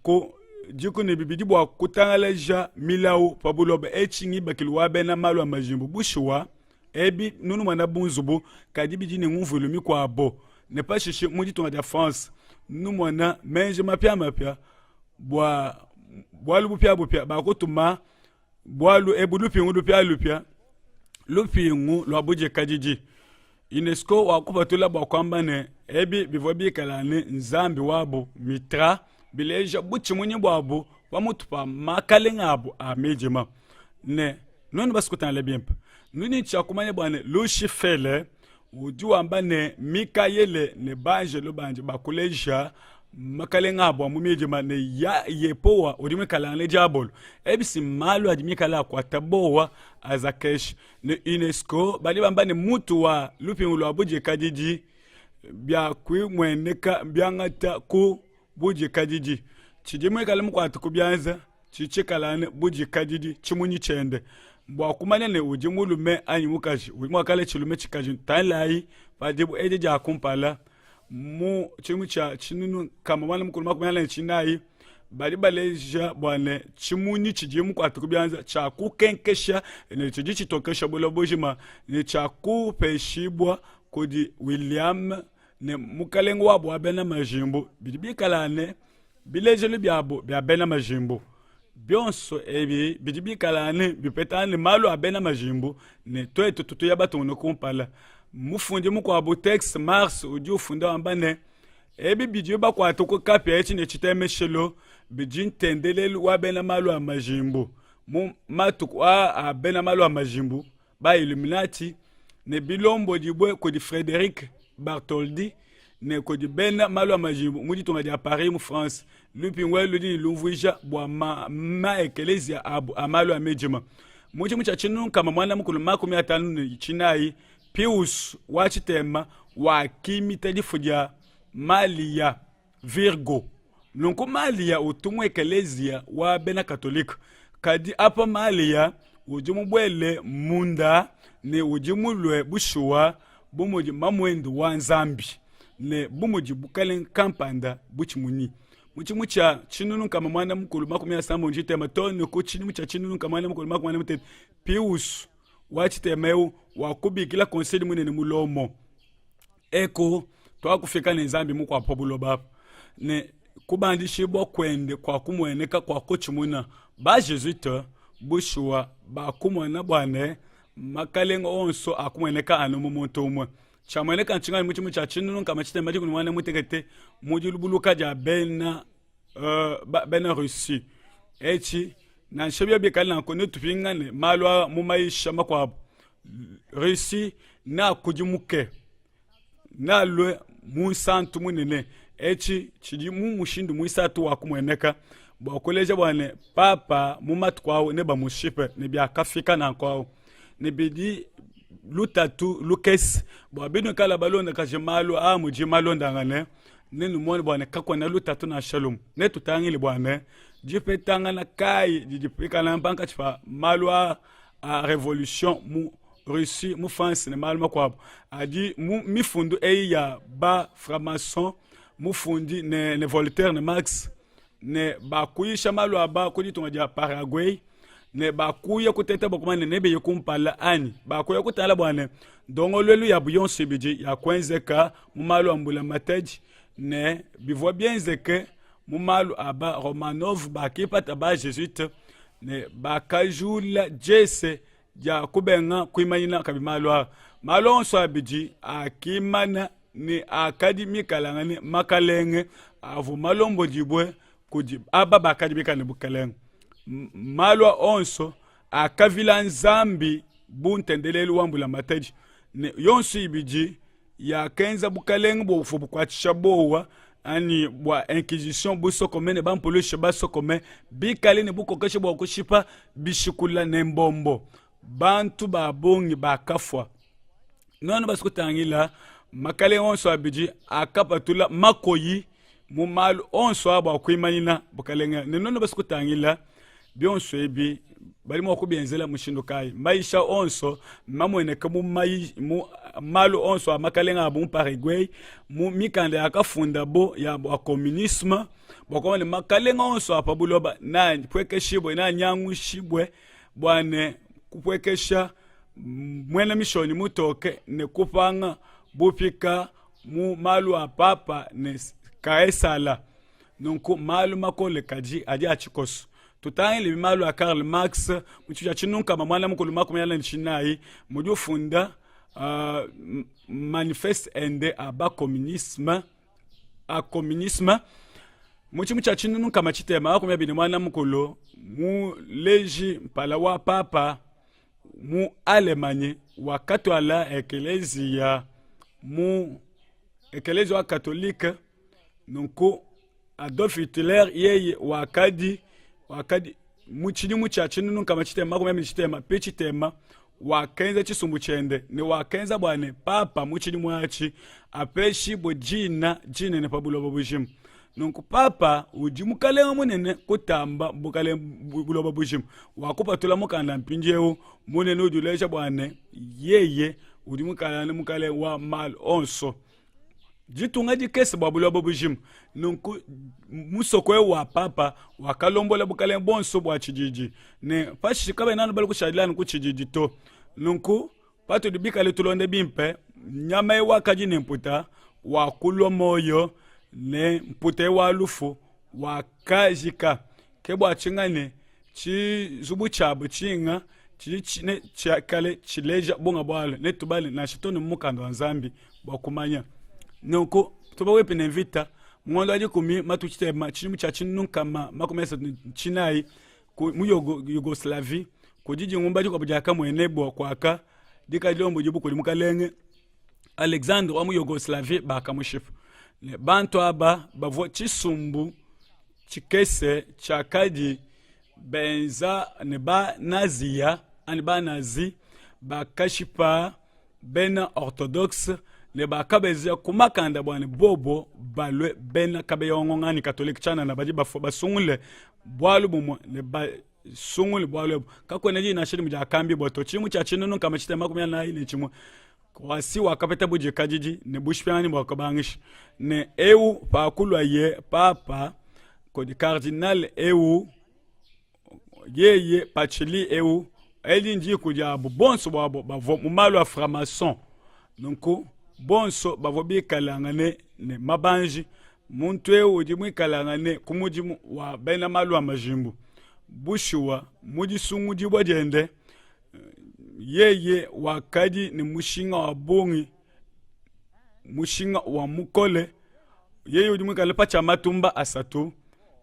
ku diku ne bibidi bua kutangalaja milawu pa buloba etshi ngibakilu wa bena malu a majimbu bushuwa ebi nunumana bu nzubu kadi bidi ne ngumvuilu mikuabo ne pashishe mu ditunga dia france numona menji mapiamapia. Bua bualu bupiabupia, bakutuma bualu ebu lupingu lupialupia, lupingu lua budikadidi. UNESCO wakupatula bua kuamba ne, ebi bivua bikala ne nzambi wabu Mitra, bileja butshimunyi buabu pamutu pa makalenga abu a midima. Ne nuenu basukutangile bimpe, nudi ne tshia kumanya bua ne Lushifele udi wamba ne Mikayele ne banjelo bandi bakuleja makalenga abu a mu midima ne ya Yepowa udi muikale ne diabolo. Ebi si malu adi mikale akuata bowa azakeshi ne UNESCO badi bamba ne mutu wa lupingu lua budikadidi bia kuimueneka biangata ku budikadidi tshidi muikale mukuate ku bianza tshitshikala ne budikadidi tshimunyi tshiende bua kumanya ne udi mulume anyi mukaji udi muakale tshilume tshikaji tangilayi padibu edi dia kumpala mu tshimu tshia 1444 badi baleja bua ne tshimunyi tshidi mukuate ku bianza tshia kukenkesha ne tshidi tshitokesha buloba bujima ne tshia kupeshibua kudi William ne mukalenge wabu wa bena majimbu bidi bikala ne bilejelu biabu bia bena majimbu bionso ebi bidi bikala ne bipetangana ne malu a bena majimbu ne tuetu tutuya batungune kumpala mufundi mukuabu Tex Mars udi ufunda wamba ne ebi bidi bakuate ku kapia etshi ne tshitemeshelo bidi ntendelelu wa bena malu a majimbu mu matuku aa a bena malu a majimbu ba Illuminati ne bilombodibue kudi Frederic Bartholdi ne kudi bena malu a majimbu mu ditunga dia Paris mu France. Lupingu elu ludi ne lumvuija bua ma, ma ekeleziya abu a malu a midima. Mu tshidimu tshia 1554, Pius wa tshitema wakimita difu dia Malia Virgo. Nunku Malia utu mu ekeleziya wa bena Katolike, kadi apa Malia udi mubuele munda ne udi mulue bushuwa bu mudi mamuende wa Nzambi ne bu mudi bukalenge kampanda butshimunyi. Mu tshidimu tshia 1960 too ne ku tshidimu tshia 1940, Pius wa tshitema eu wakubikila konseli munene mu Lomo. Eku tuakufika ne Nzambi mukuabu pa buloba apa ne kubandishibua kuende kua kumueneka kua kutshimuna ba Jesuite bushuwa bakumona bua ne makalenga onso akumueneka anu mu muntu umue. Tshiamueneka ntshinganyi mu tshimu tshia 1618 mu dilubuluka dia bena uh, bena Russie etshi nansha bia bikale nanku netupingane malu a mu mayisha makuabu Russie neakudimuke nealue munsantu munene etshi tshidi mu mushindu muisatu wa kumueneka bua kuleja bua ne papa mu matuku awu nebamushipe ne biakafika nanku awu ne bidi lutatu lukese bua binuikala balondakaje malu a mudi malondangane nenumone bua ne kakuena lutatu nansha lumue netutangile bua ne dipetangana kayi didi pikala pankatshi pa malu a a revolution mu Russie mu France ne malu makuabu adi mu mifundu eyi ya ba franc-maçon mufundi ne, ne Voltaire ne Marx ne bakuyisha malu aba ku ditunga dia Paraguay ne bakuya kuteta bua kumanya ne nebeye kumpala anyi bakuya kutala bua ne ndongoluelu yabu yonso ibidi ya kuenzeka mu malu a mbulamatadi ne bivua bienzeke mu malu a ba Romanov bakipata ba Jesuite ne bakajula jese dia kubenga kuimanyina kabi malu aa. Malu onso abidi akimana ne akadi mikalangane makalenge avua malombodibue kudi aba bakadi bikale ne bukalenge. Malu a onso akavila Nzambi bu ntendelelu wa mbulamatadi ne yonso ibidi yakenza bukalenge buvua bukuatshisha buowa anyi bua inquisition busokome ne bampulushi basokome bikale ne bukokeshi bua kushipa bishikula ne mbombo bantu ba bungi bakafua nuenu basi kutangila makalenge onso abidi akapatula makoyi mu malu onso a bua kuimanyina bukalenge ne nuenu basi kutangila bionso ebi badi mua kubienzela mushindu kayi mayisha onso mamueneka mu, mayi, mu malu onso a makalenge abu mu Paraguay mu mikanda yakafundabo ya bua communisme bua kuamba ne makalenge onso a pa buloba napuekeshibue nanyangushibue bua ne kupuekesha muena mishonyi mutoke ne kupanga bupika mu malu a papa ne Kaesala. Nunku malu makole kadi adi a tshikoso. Tutangile malu a Karl Marx mu tshia tshinunkama muanda mukulu makumi anayi ne tshinayi mudi ufunda manifeste ende a ba communisme a communisme mu tshimu tshia tshinunu nkama tshitema makumi abidi muanda mukulu muleji mpala wa papa mu Alemanye wakatuala ekeleziya mu ekeleziya wa katolike. Nunku Adolf Hitler yeye wakadi wakadi mu tshidimu tshia tshinunu nkama tshitema makumi abidi tshitema pe tshitema wakenza tshisumbu tshiende ne wakenza bua ne papa mu tshidimu atshi apeshibue dina dinene pa buloba bujima. Nunku papa udi mukalenge munene kutamba bukalenge buloba bujima wakupatula mukanda mpindieu munene udi uleja bua ne yeye udi mukalenge mukalenge wa malu onso. Ditunga dikese bua buloba bujima. Nunku musoko eu wa papa wakalombola bukalenge buonso bua tshididi ne pashishe kabena anu bale kushadila anu ku tshididi to. Nunku patudi bikale tulonde bimpe, nyama eu wakadi ne mputa wakulua muoyo ne mputa eu wa lufu wakajika. Ke bua tshinganyi tshizubu tshiabu tshinga tshidi tshiakale tshileja bunga bualu netubale nansha to ne mu mukanda wa Nzambi bua kumanya. Nunku tubawepi ne mvita mu ngondo wa dikumi matuku tshitema tshidimu tshia tshinunu nkama makumi asatu ne tshinayi mu Yougoslavie kudi dingumba dikuabu diakamuenebua kuaka dikala dilombodibua kudi mukalenge Alexandre wa mu Yougoslavie bakamushipa. Ne bantu aba bavua tshisumbu tshikese tshiakadi benza ne ba Naziya anyi ba Nazi bakashipa bena Orthodoxe ne bakabenzeja ku makanda bua ne bobo balue bena kabeyongonga anyi Katolike tshianana badi bafua basungule bualu bumue ne basungule bualu ebu. Kakuena diyi nansha dimue diakambibua to. Tshidimu tshia tshinunu nkama tshitema makumi anayi ne tshimue Croatie wakapeta budikadidi ne bushipianganyi buakabangisha ne eu pakuluaye papa kudi kardinale eu yeye patshili eu edi ndiku diabu bonso buabo bavua mu malu a franc-maçon nunku bonso bavua bikalangane ne mabanji muntu eu udi muikalangane ku mudimu wa bena malu a majimbu bushuwa mu disungudibua diende yeye wakadi ne mushinga wa bungi mushinga wa mukole yeye udi muikale pa tshia matumba asatu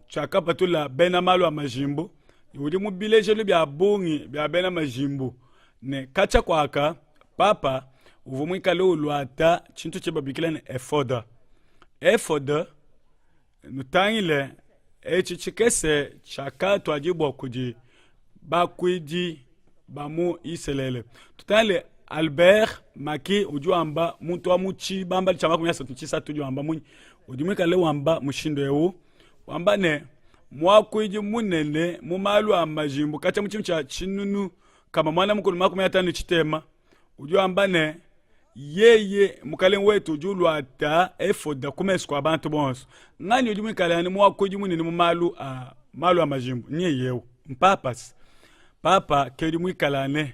tshiakapatula bena malu a majimbu udi mu bilejelu bia bungi bia bena majimbu ne katshia kuaka papa uvua muikale uluata tshintu tshibabikila ne efoda efoda Nutangile etshi tshikese tshiakatuadibua kudi bakuidi ba mu Isalele. Tutangile Albert Maki udi wamba muntu wa mu tshibambalu tshia makumi asatu tshisatu udi wamba munyi? Udi muikale wamba mushindu eu wamba ne muakuidi munene mu malu a majimbu katshia mu tshimu tshia tshinunu kama muanda mukulu makumi atanu ne tshitema udi wamba ne yeye mukalenge wetu udi uluata efoda ku mesu kua bantu bonso. Nganyi udi muikale anu muakuidi munene mu malu a malu a majimbu? Nyeye eu mpapasi. Papa ke udi muikale ne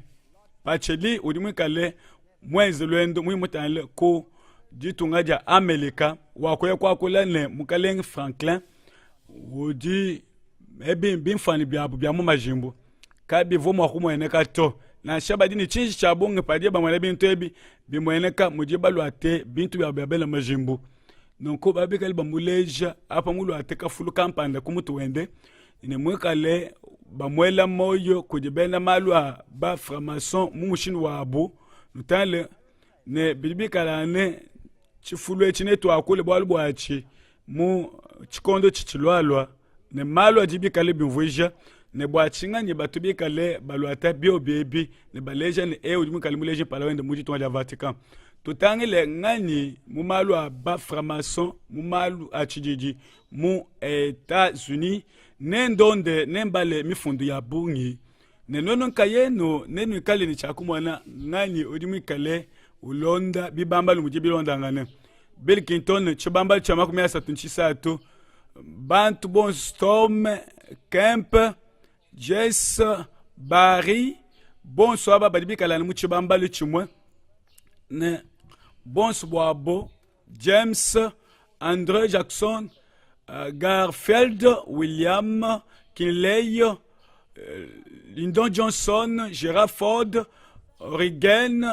Pacheli udi muikale muenze luendu muimutangile ku ditunga dia Amelika wakuya kuakula ne mukalenge Franklin udi ebi bimfuanyi biabu bia mu majimbu kabivua mua kumueneka to. Nansha badi ne tshiji tshia bungi padi bamona bintu ebi bimueneka mudi baluate bintu biabu bia bena majimbu. Nunku babikale bamuleja apa muluate kafulu kampanda ku mutu wende ne muikale bamuela muoyo kudi bena malu a ba franc-maçon mu mushindu wabu nutale ne bidi bikala ne tshifulu etshi netuakule bualu buatshi mu tshikondo tshitshilualua ne malu adi bikale biumvuija ne bua tshinganyi batu bikale baluata biobi ebi ne baleja ne eu udi muikale muleji mpala wende mu ditunga dia Vatican. Tutangile nganyi mu malu a ba franc-maçon mu malu a tshididi mu Etats-Unis nendonde nembale mifundu ya bungi ne nuenu nkayenu nenuikale ne tshia kumona nganyi udi muikale ulonda bibambalu mudi bilondangane. Bill Clinton tshibambalu tshia makumi asatu tshisatu bantu bonso Storm Kemp Jesse Barry bonso aba badi bikale mu tshibambalu tshimue ne bonso buabo James Andre Jackson. Garfield, William Kinley, Lyndon Johnson, Gerald Ford, Reagan,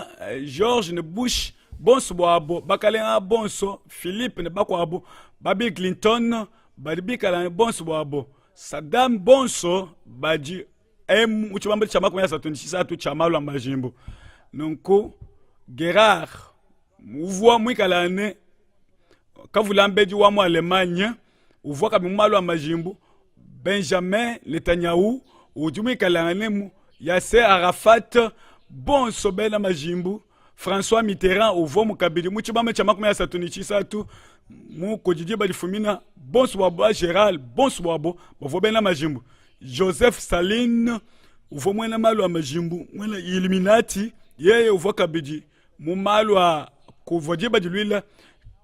George ne Bush, bonso buabo bakalenga bonso, Philip ne bakuabu, ba Bill Clinton badi bikala ne bonso buabo, Saddam bonso badi emu mu tshibambalu tshia 33 tshia malu a majimbu. Nunku Gerard uvua muikala ne kavulambedi wa mu Allemagne uvua kabidi mu malu a majimbu Benjamin Netanyahu udi muikalangane Yasser Arafat bonso bena majimbu François Mitterrand uvua mu kabidi mu tshibamba tshia 33 mu kudi diba difumina bonso buabu ba Gerald bonso buabu bavua bena majimbu Joseph Stalin uvua muena malu a majimbu muena Illuminati yeye uvua kabidi mu malu a kuvua diba diluila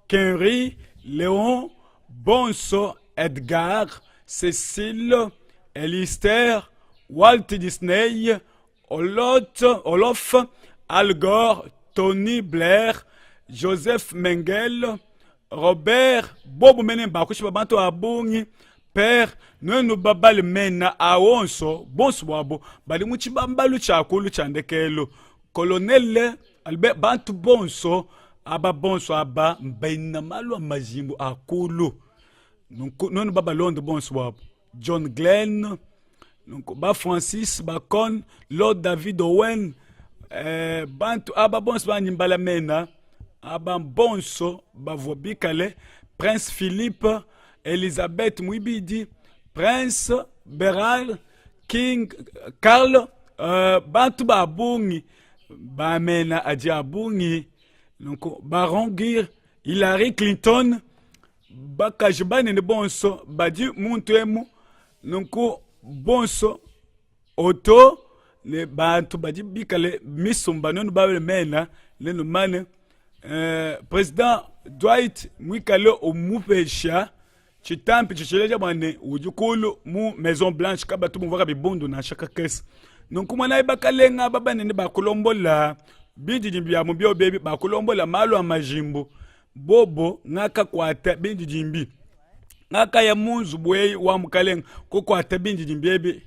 Henry Leon Bonso Edgar Cecil Elister Walt Disney Olot, Olof Al Gore Tony Blair Joseph Mengele Robert bobu mene bakushipa bantu ba bungi pere nuenu babale mena a onso bonso buabo badi mu tshibambalu tshia kulu tshia ndekelu Colonel Albert bantu bonso aba bonso aba mbena malu a majimbu a kulu nunku nuenu babalonde bonso buabu John Glenn nunku ba Francis Bacon Lord David Owen eh, bantu aba bonso banyi mbala mena aba bonso bavua bikale Prince Philippe Elizabeth Muibidi Prince Beral King Carl uh, bantu ba bungi bamena adi a bungi nunku Baron Gir Hillary Clinton bakaji banene bonso badi muntu emu nunku bonso oto ne bantu badi bikale misumba nenu babele mena nenu mane eh, president Dwight muikale umupesha Tshitampi tshitshileja bua ne udi kulu mu Maison Blanche kabatu bumvua kabibundu nansha kakese. Nunku monayi bakalenga aba banene bakulombola bindidimbi bia mu biobi ebi bakulombola malu a majimbu bobo ngakakuata bindidimbi ngakaya mu nzubu eyi wa mukalenga kukuata bindidimbi ebi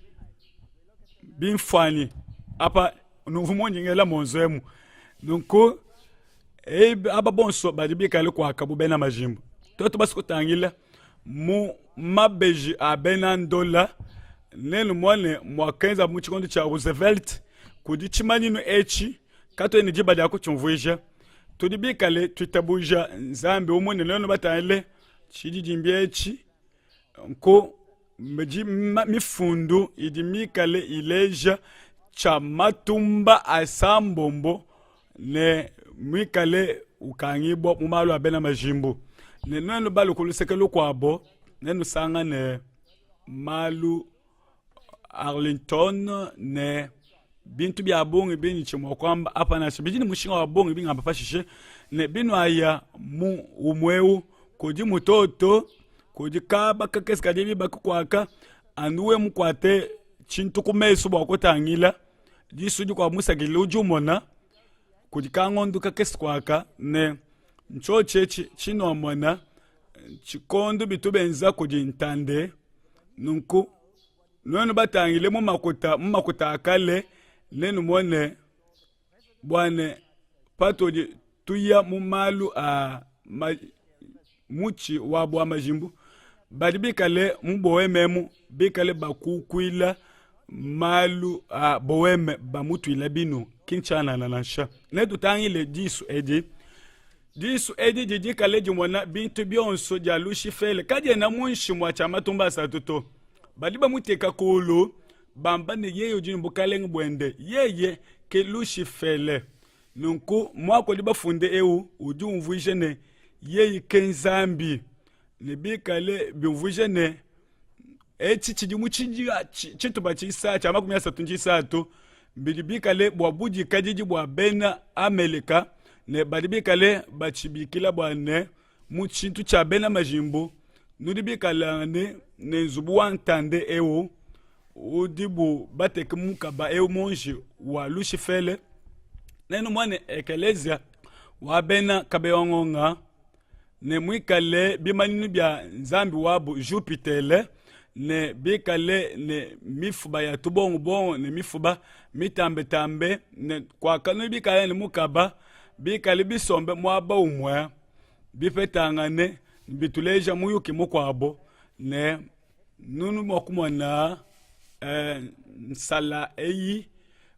bimfuanyi apa numvu munyingela monzo emu nunku aba bonso badi bikale kuaka bu bena majimbu tuetu basi kutangila mu mabeji a bena ndola nenumone muakenza mu tshikondo tshia Roosevelt kudi tshimanyinu etshi katuena ne diba dia kutshiumvuija tudi bikale tuitabuja Nzambi umue ne nuenu batangile tshididimbi etshi nku mifundu idi mikale ileja tshia matumba asambombo ne muikale ukangibua mu malu a bena majimbu ne nuenu balu ku luseke lukuabo nenusangane malu Arlington ne bintu bia bungi bindi tshi mua kuamba apa nansha bidi ne mushinga wa bungi bingamba pashishe ne binuaya mu umue eu kudi mutoto kudi kaba kakese kadi bibaka kuaka anu we mukuate tshintu ku mesu bua kutangila disu dikuabu musakidile udi umona kudi kangondu kakese kuaka ne ntshiotshi etshi tshinuamona tshikondo bitu benza kudi ntande nunku nuenu batangile mu makuta mu makuta a kale nenumone bua ne patudi tuya mu malu a ma, mutshi wa bua majimbu badi bikale mu boheme emu bikale bakukuila malu a boheme bamutuila binu ki ntshianana nansha netutangile disu edi Disu edi didi kale dimona bintu bionso dia Lushifele kadiena muinshi mua tshia matumba asatu to. Badi bamuteka kulu bamba ne yeye udi ne bukalenge buende, yeye ke Lushifele. Nunku muaku udi bafunde eu udi umvuija ne yeye ke Nzambi, ne bikale biumvuija ne etshi tshidi mu tshitupa tshia 33 bidi bikale bua budikadidi bua bena Amelika ne badi bikale batshibikila bua ne mu tshintu tshia bena majimbu nudi bikalangane ne nzubu wa ntande eu udibu bateke mukaba eu monji wa Lushifele nenu muane ekelezia wa bena kabeyongonga. ne muikale bimanyinu bia nzambi wabu Jupitele, ne bikale ne mifuba ya tubongobongo ne mifuba mitambetambe, ne kuakanu bikale ne mukaba, bikale bisombe muaba umue, bipetangane, bituleja muyuki mukuabo ne nunu mua kumona eh, nsala eyi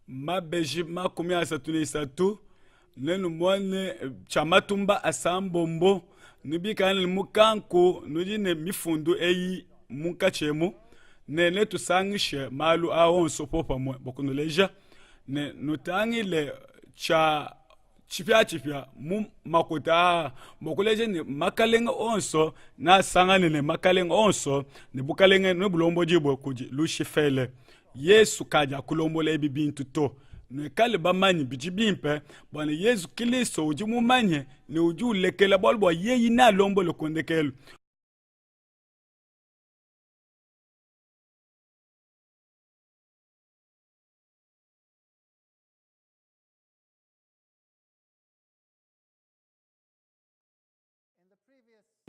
mabeji 33 nenumone tshia matumba asambombo nubikale ne mukanku nudi ne mifundu eyi munkatshi emu ne netusangishe malu a onso popamue bua kunuleja ne nutangile tshia tshipiatshipia mu makuta aa bua kuleja ne makalenga onso nasangane ne makalenga onso ne bukalenge nebulombodibue kudi lushifele yesu kadi akulombola ebi bintu to nuikale bamanye bidi bimpe bua ne yezu kristo udi mumanye ne udi ulekela bualu bua yeyi nealombole ku ndekelu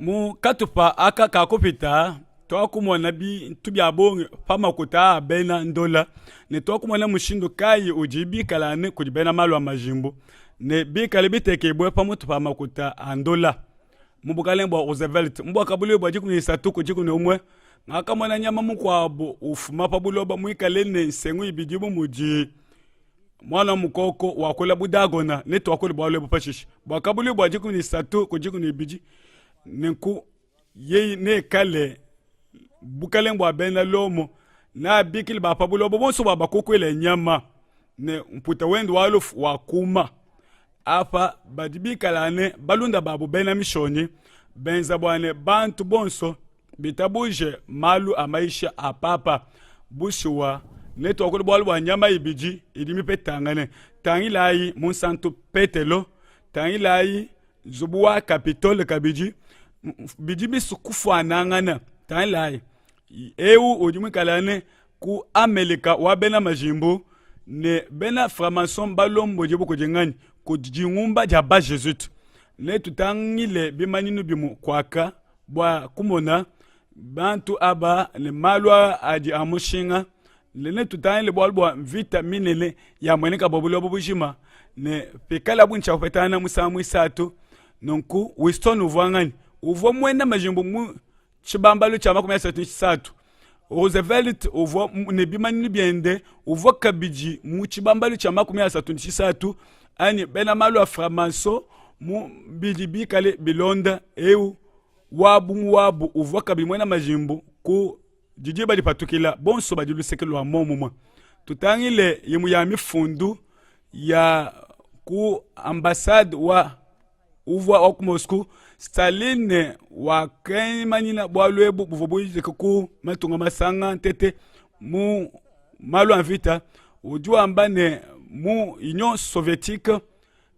Mu katupa aka ka kupita, tuakumona bintu bia bungi pa makuta a bena ndola ne tuakumona mushindu kayi udi bikalane kudi bena malu a majimbu ne bikale bitekibue pa mutu pa makuta a ndola. Mu bukalenge bua Roosevelt mu buakabuluibua bua 13 ku 11, ngakamona nyama mukuabu ufuma pa buloba muikale ne nsengu ibidi bu mudi muana wa mukoko wakula bu Dagona. Netuakule bualu ebu pashishe. Buakabuluibua 13 ku 12, nenku yeye neikale bukalenge bua bena Lomo, neabikile ba pa buloba bonso bua bakukuile nyama, ne mputa wende wa lufu wakuma. Apa badi bikala ne balunda babu bena mishonyi, benza bua ne bantu bonso bitabuje malu a mayisha a papa. Bushuwa, netuakule bualu bua nyama ibidi idi mipetangane. Tangilayi Munsantu Petelo, tangilayi nzubu wa Capitole kabidi, bidi bisu kufuanangana. Tangilayi eu udi muikale ne ku Amelika wa bena majimbu ne bena franc-maçon balombodi kudi nganyi? Kudi dingumba dia ba Jesuite. Netutangile bimanyinu bimu kuaka bua kumona bantu aba ne malu aa adi a mushinga ne netutangile bualu bua mvita minene yamueneka bua buloba bujima ne pikalabu ne tshia kupetangana musangu muisatu. Nunku Winston uvua nganyi? Uvua muena majimbu mu tshibambalu tshia 33. Roosevelt uvua ne bimanyinu biende, uvua kabidi mu tshibambalu tshia 33 anyi bena malu a franc-maçon mu bidi bikale bilonda eu wabu mu wabu uvua kabidi muena majimbu ku didi badipatukila bonso badi luseke lua muomumue. Tutangile imue ya mifundu ya ku ambassade wa uvua wa ku Moscou, Staline wakimanyina bualu ebu buvua bujike ku matunga masanga ntete mu malu a mvita. Udi wamba ne, mu Union Sovietique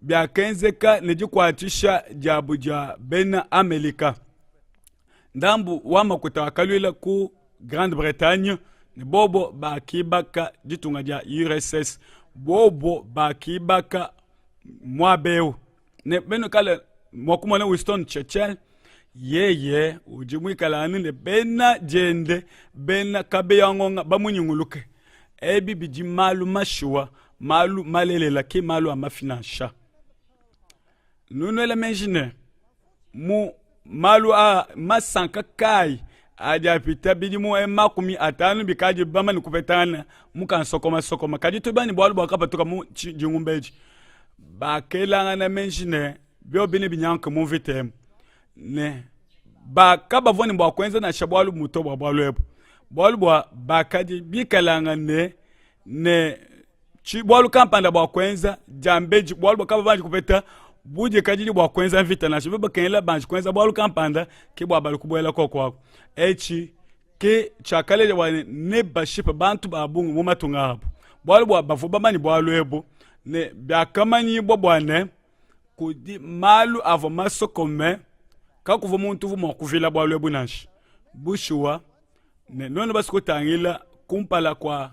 biakenzeka ne dikuatshisha diabu dia bena Amelika. Ndambu wa makuta wakaluila ku Grande-Bretagne ne bobo bakibaka ditunga dia URSS. Bobo bakibaka muaba eu ne benu kale mua kumona Winston Churchill yeye udi muikale anu ne bena diende bena kabeya ngonga bamunyunguluke. Ebi bidi malu mashuwa, malu malelela, ke malu a mafi nansha. Nunuela meji ne mu malu a masanka kayi adi apita bidimu 50 bikadi bamane kupetangana mu kansokomasokoma. Kadi tudi ne bualu buakapatuka mu dingumba edi, bakelangana meji ne biobi nebinyanguke mu mvita emu ne bakabavua ne bua kuenza nansha bualu bumue bua bualu ebu, bualu bua bakadi bikalangane ne bualu kampanda bua kuenza diambedi, bualu bua kababanji kupeta budikadidi bua kuenza mvita nansha bakengela banji kuenza bualu kampanda ke bua bali kubuela koko aku. Etshi ke tshiakaleja bua ne nebashipe bantu ba bungi mu matunga abu, bualu bua bavua bamanye bualu ebu ne biakamanyibua bua ne kudi malu avua masokome, kakuvua muntu uvua mua kuvila bualu ebu nansha. Bushuwa ne nuenu basi kutangila kumpala kua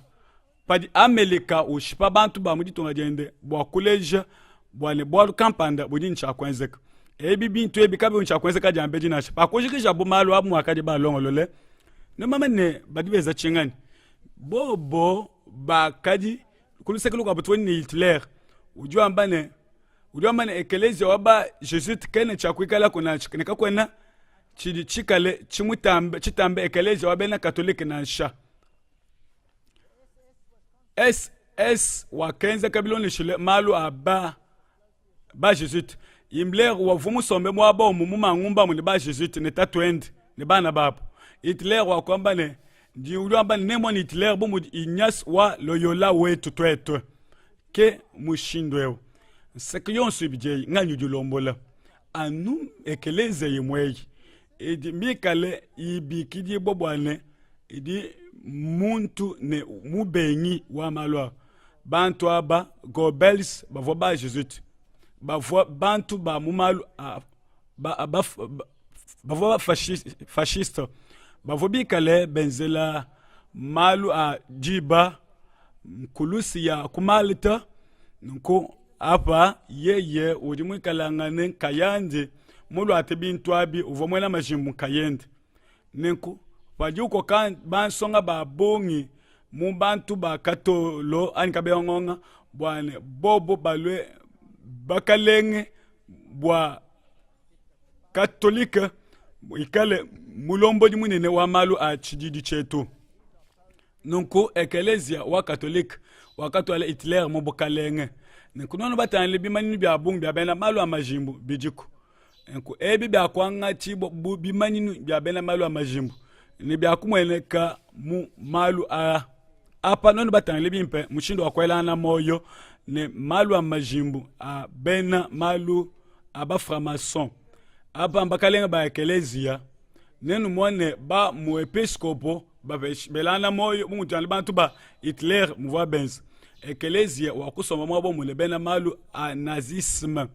padi Amelika ushipa bantu ba mu ditunga diende bua kuleja bua ne bualu kampanda budi ne tshia kuenzeka. Ebi bintu ebi kabiyi tshia kuenzeka diambedi nansha. Pakujikijabu malu abu muakadi balongolole, nemame ne badi benza tshinganyi? Bobo bakadi ku luseke lukuabu too ne Hitler udi wamba ne udi wamba ne ekeleziya wa ba Jesuite kena tshia kuikalaku nansha ne kakuena tshidi tshikale tshimutambe tshitambe ekeleziya wa bena Katolike nansha. SS wakenzeka bilondeshile malu a ba ba Jesuite. Himmler wavua musombe muaba umue mu mangumba amue ne ba Jesuite ne tatuende ne bana babu. Hitler wakuamba ne, ndi udi wamba ne nemone Hitler bu mudi Ignace wa Loyola wetu tuetu. Ke mushindu eu. Nseke yonso ibidi eyi nganyi udi ulombola? Anu ekeleziya imue eyi idi mikale ibikidibua bua ne idi muntu ne mubengi wa malu a bantu aba Goebbels bavua ba Jesuite bavua bantu ba mu malu a ba, ba, ba, bavua fasciste bavua bikale benzela malu a diba nkulusi ya ku Malta nunku apa yeye udi muikalangane nkayandi muluate bintu abi uvua muena majimbu nkayende Nenku padi ukoka bansonga ba bungi mu bantu ba katolo anyi kabengonga bua ne bobo balue bakalenge bua katolike ikale mulombodi munene wa malu a tshididi tshietu. Nunku ekeleziya wa Katolike wakatuala Hitler mu bukalenge. Nenku nuenu batangile bimanyinu bia bungi bia bena malu a majimbu bidiku. Nenku ebi biakuangatshibua bu bimanyinu bia bena malu a majimbu ne biakumueneka mu malu aa. Apa nuenu batangile bimpe mushindu wa kuelangana muoyo ne malu a majimbu a bena malu a ba-franc-maçon. Apa mbakalenge ba ekeleziya, nenumone ba muepiskopo belana muoyo bu mudi bantu ba Hitler muvua benza. Ekeleziya wa kusomba muaba umue ne bena malu a nazisme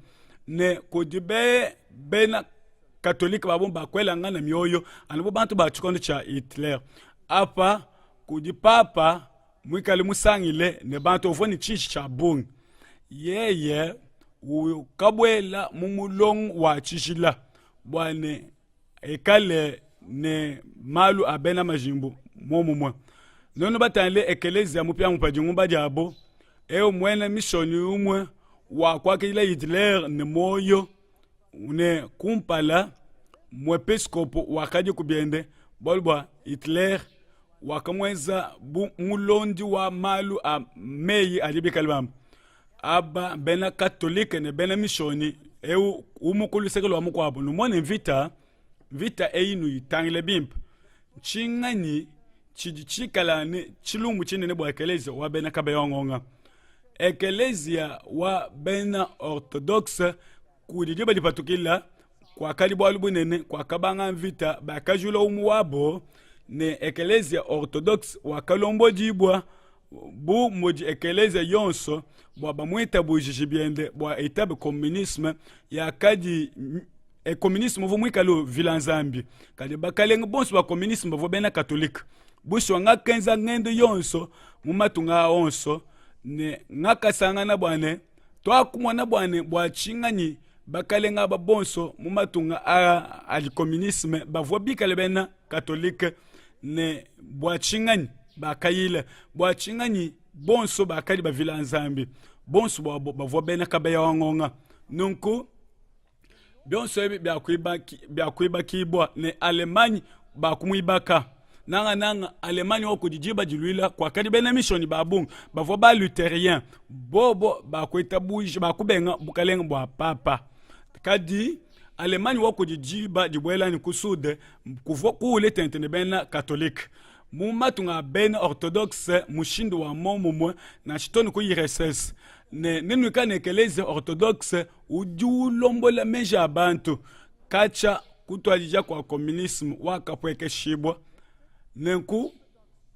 ne kudi be bena katolike ba bungi bakuelangana mioyo anu bu bantu ba tshikondo tshia Hitler. Apa kudi papa muikale musangile ne bantu uvua ne tshiji tshia bungi, yeye ukabuela mu mulongo wa tshijila bua ne ikale ne malu a bena majimbu muomumue. Nuenu batangile ekeleziya mupiamupia dingumba diabo, eu muena mishonyi umue wakuakidila Hitler ne muoyo ne kumpala muepiskopo wakadi ku biende bualu bua Hitler wakamuenza bu mulondi wa malu a meyi adi bikale bamba aba bena katolike ne bena mishonyi eu umue ku luseke lua mukuabu numone mvita mvita eyi nuyitangile bimpe ntshinganyi tshidi tshikala ne tshilumbu tshinene bua ekeleziya wa bena kabeya ekeleziya wa bena orthodoxe kudi diba dipatukila kuakadi bualu bunene kuakabanga mvita bakajula umue wabo ne ekeleziya orthodoxe wakalombodibua bu mudi ekeleziya yonso bua bamuitabujije biende bua itabe communisme yakadi e communisme uvua muikale uvila nzambi kadi bakalenge bonso ba communisme bavua bena katolike bushuwa ngakenza ngendo yonso mu matunga aa onso ne ngakasangana bua ne tuakumona bua ne bua tshinganyi bakalenge aba bonso mu matunga aa adi communisme bavua bikale bena katolike ne bua tshinganyi bakayila bua tshinganyi bonso bakadi bavila nzambi bonso buabo bavua bena kabeya wa ngonga nunku bionso ebi biakuibakibua ne Allemagne bakumuibaka nangananga Allemagne wa kudi diba diluila kuakadi bena mishonyi ba bungi bavua ba lutherien bobo bakuitabuja bakubenga bukalenge bua papa kadi Allemagne wa kudi diba dibuela ne ku sude kuvua kuule tente ne bena katolike mu matunga a bena orthodoxe mushindu wa muomumue nansha too ne ku URSS ne nenuikale ne ekeleziya orthodoxe udi ulombola meji a bantu katshia kutuadija kua communisme wakapuekeshibua nenku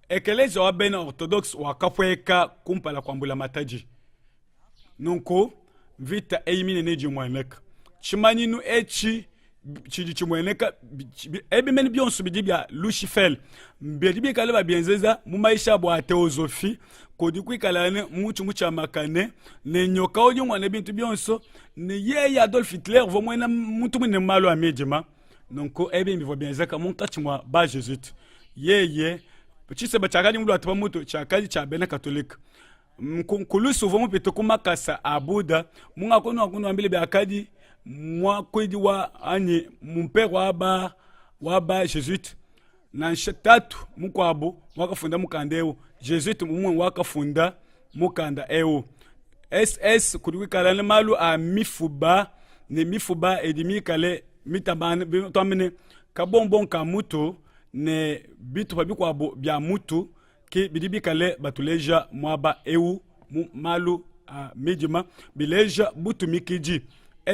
ekeleziya wa bena orthodoxe wakapueka kumpala kua mbulamatadi nunku mvita eyi minene idi imueneka tshimanyinu etshi. Tshidi tshimueneka ebi mene bionso bidi bia Lushifele, bidi bikale babienzeza mu maisha abo a teozofi, kudi kuikala ne mutshi mutshiamakane ne nyoka udi umona bintu bionso, ne yeye Adolf Hitler uvua muena muntu munene mu malu a midima. Nunku ebi bivua bienzeka munkatshi mua ba Jesuite. Yeye tshiseba tshiakadi muluate pa mutu tshiakadi tshia bena Katolike. Nkulusu uvua mupite ku makasa a Buddha. Mungakunuakunuambile biakadi muakuidi wa anyi mumpere wa ba wa ba Jesuite nansha tatu mukuabu wakafunda mukanda eu Jesuite umue wakafunda mukanda eu SS kudi kuikala ne malu a mifuba ne mifuba idi mikale mitabane tuambe ne kabombon ka mutu ne bitupa bikuabu bia mutu ke bidi bikale batuleja muaba eu mu malu a midima bileja butumikidi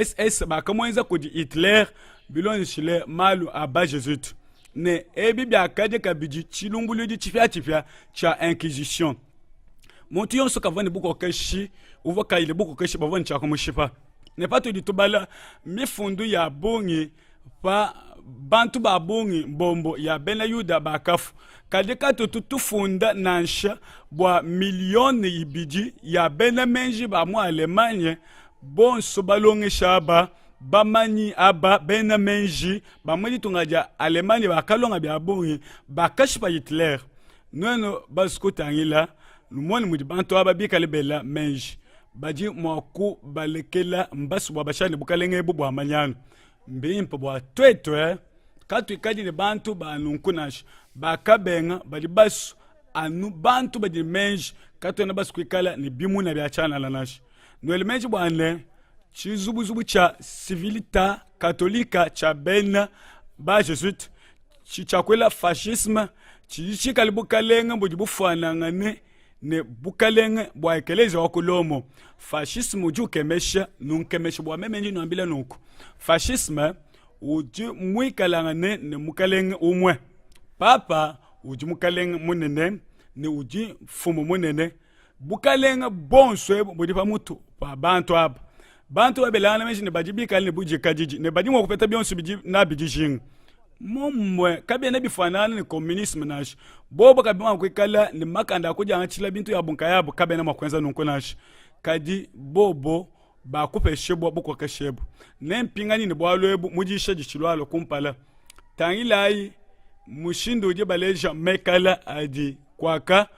ss bakamuenza kudi Hitler bilondeshile malu a ba-Jesuite ne ebi biakadi kabidi tshilumbuluidi tshipiatshipia tshia Inquisition. Muntu yonso kavua ne bukokeshi, uvua kayi ne bukokeshi bavua ne tshia kumushipa. Ne patudi tubala mifundu ya bungi pa bantu ba bungi mbombo ya bena Yuda bakafua, kadi katutu tufunda nansha bua miliyone ibidi ya bena meji ba mu Allemagne bonso balongesha aba bamanyi aba bena meji ba mu ditunga dia Allemagne bakalonga bia bungi bakashipa Hitler. Nuenu basu kutangila numone mudi bantu aba bikale bela meji badi mua kubalekela mbasu bua bashale ne bukalenge ebu bua manyanu. Mbimpe bua tuetu eh, katuikadi ne bantu ba nunku nansha. Bakabenga badi basu anu bantu badi ne meji, katuena basu kuikala ne bimuna bia tshianana nansha. Nuele meji bua ne tshizubuzubu tshia Civilta Katolika tshia bena ba Jesuite tshitshiakuela fascisme tshidi tshikale bukalenge budi bufuanangane ne bukalenge bua ekeleziya wa ku Lomo. Fascisme udi ukemesha, nunkemeshe bua meme ndi nuambila nunku. Fascisme udi muikalangane ne mukalenge umue. Papa udi mukalenge munene ne udi mfumu munene. Bukalenge bonso ebu budi pa mutu pa bantu aba. Bantu babelangana meji ne badi bikale ne budikadidi ne badi mua kupeta bionso bidi nabi dijinga. Momumue kabiena bifuanangana ne communisme nansha. Bobo kabi mua kuikala ne makanda a kudiangatshila bintu yabu nkayabu, kabena mua kuenza nunku nansha. Kadi bobo bakupeshibua bukokeshi ebu. Nempinganyine bualu ebu mu diyisha ditshilualua kumpala. Tangilayi mushindu udi baleja mekala adi kuaka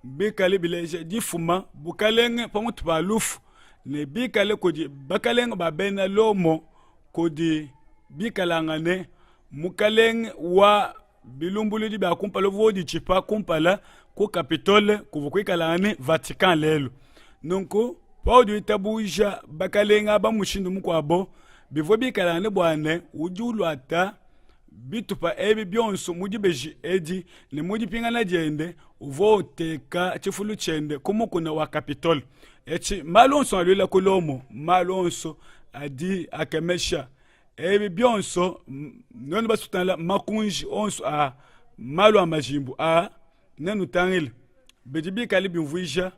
bikale bileja difuma bukalenge pamutu pa lufu ne bikale kudi bakalenge ba bena Lomo kudi bikalangane mukalenge wa bilumbuluidi bia kumpala uvua uditshipa kumpala ku Capitole kuvua kuikalangane Vatican lelu. Nunku paudi witabuja bakalenge aba mushindu mukuabo, bivua bikalangane bua ne udi uluata bitupa ebi bionso mu dibeji edi ne mu dipingana diende uvua uteka tshifulu tshiende ku mukuna wa Capitole. Etshi malu onso aluila ku Lomo, malu onso adi akemesha. Ebi bionso nuenu basutangila makunji onso a malu a majimbu a nenutangile bidi bikale biumvuija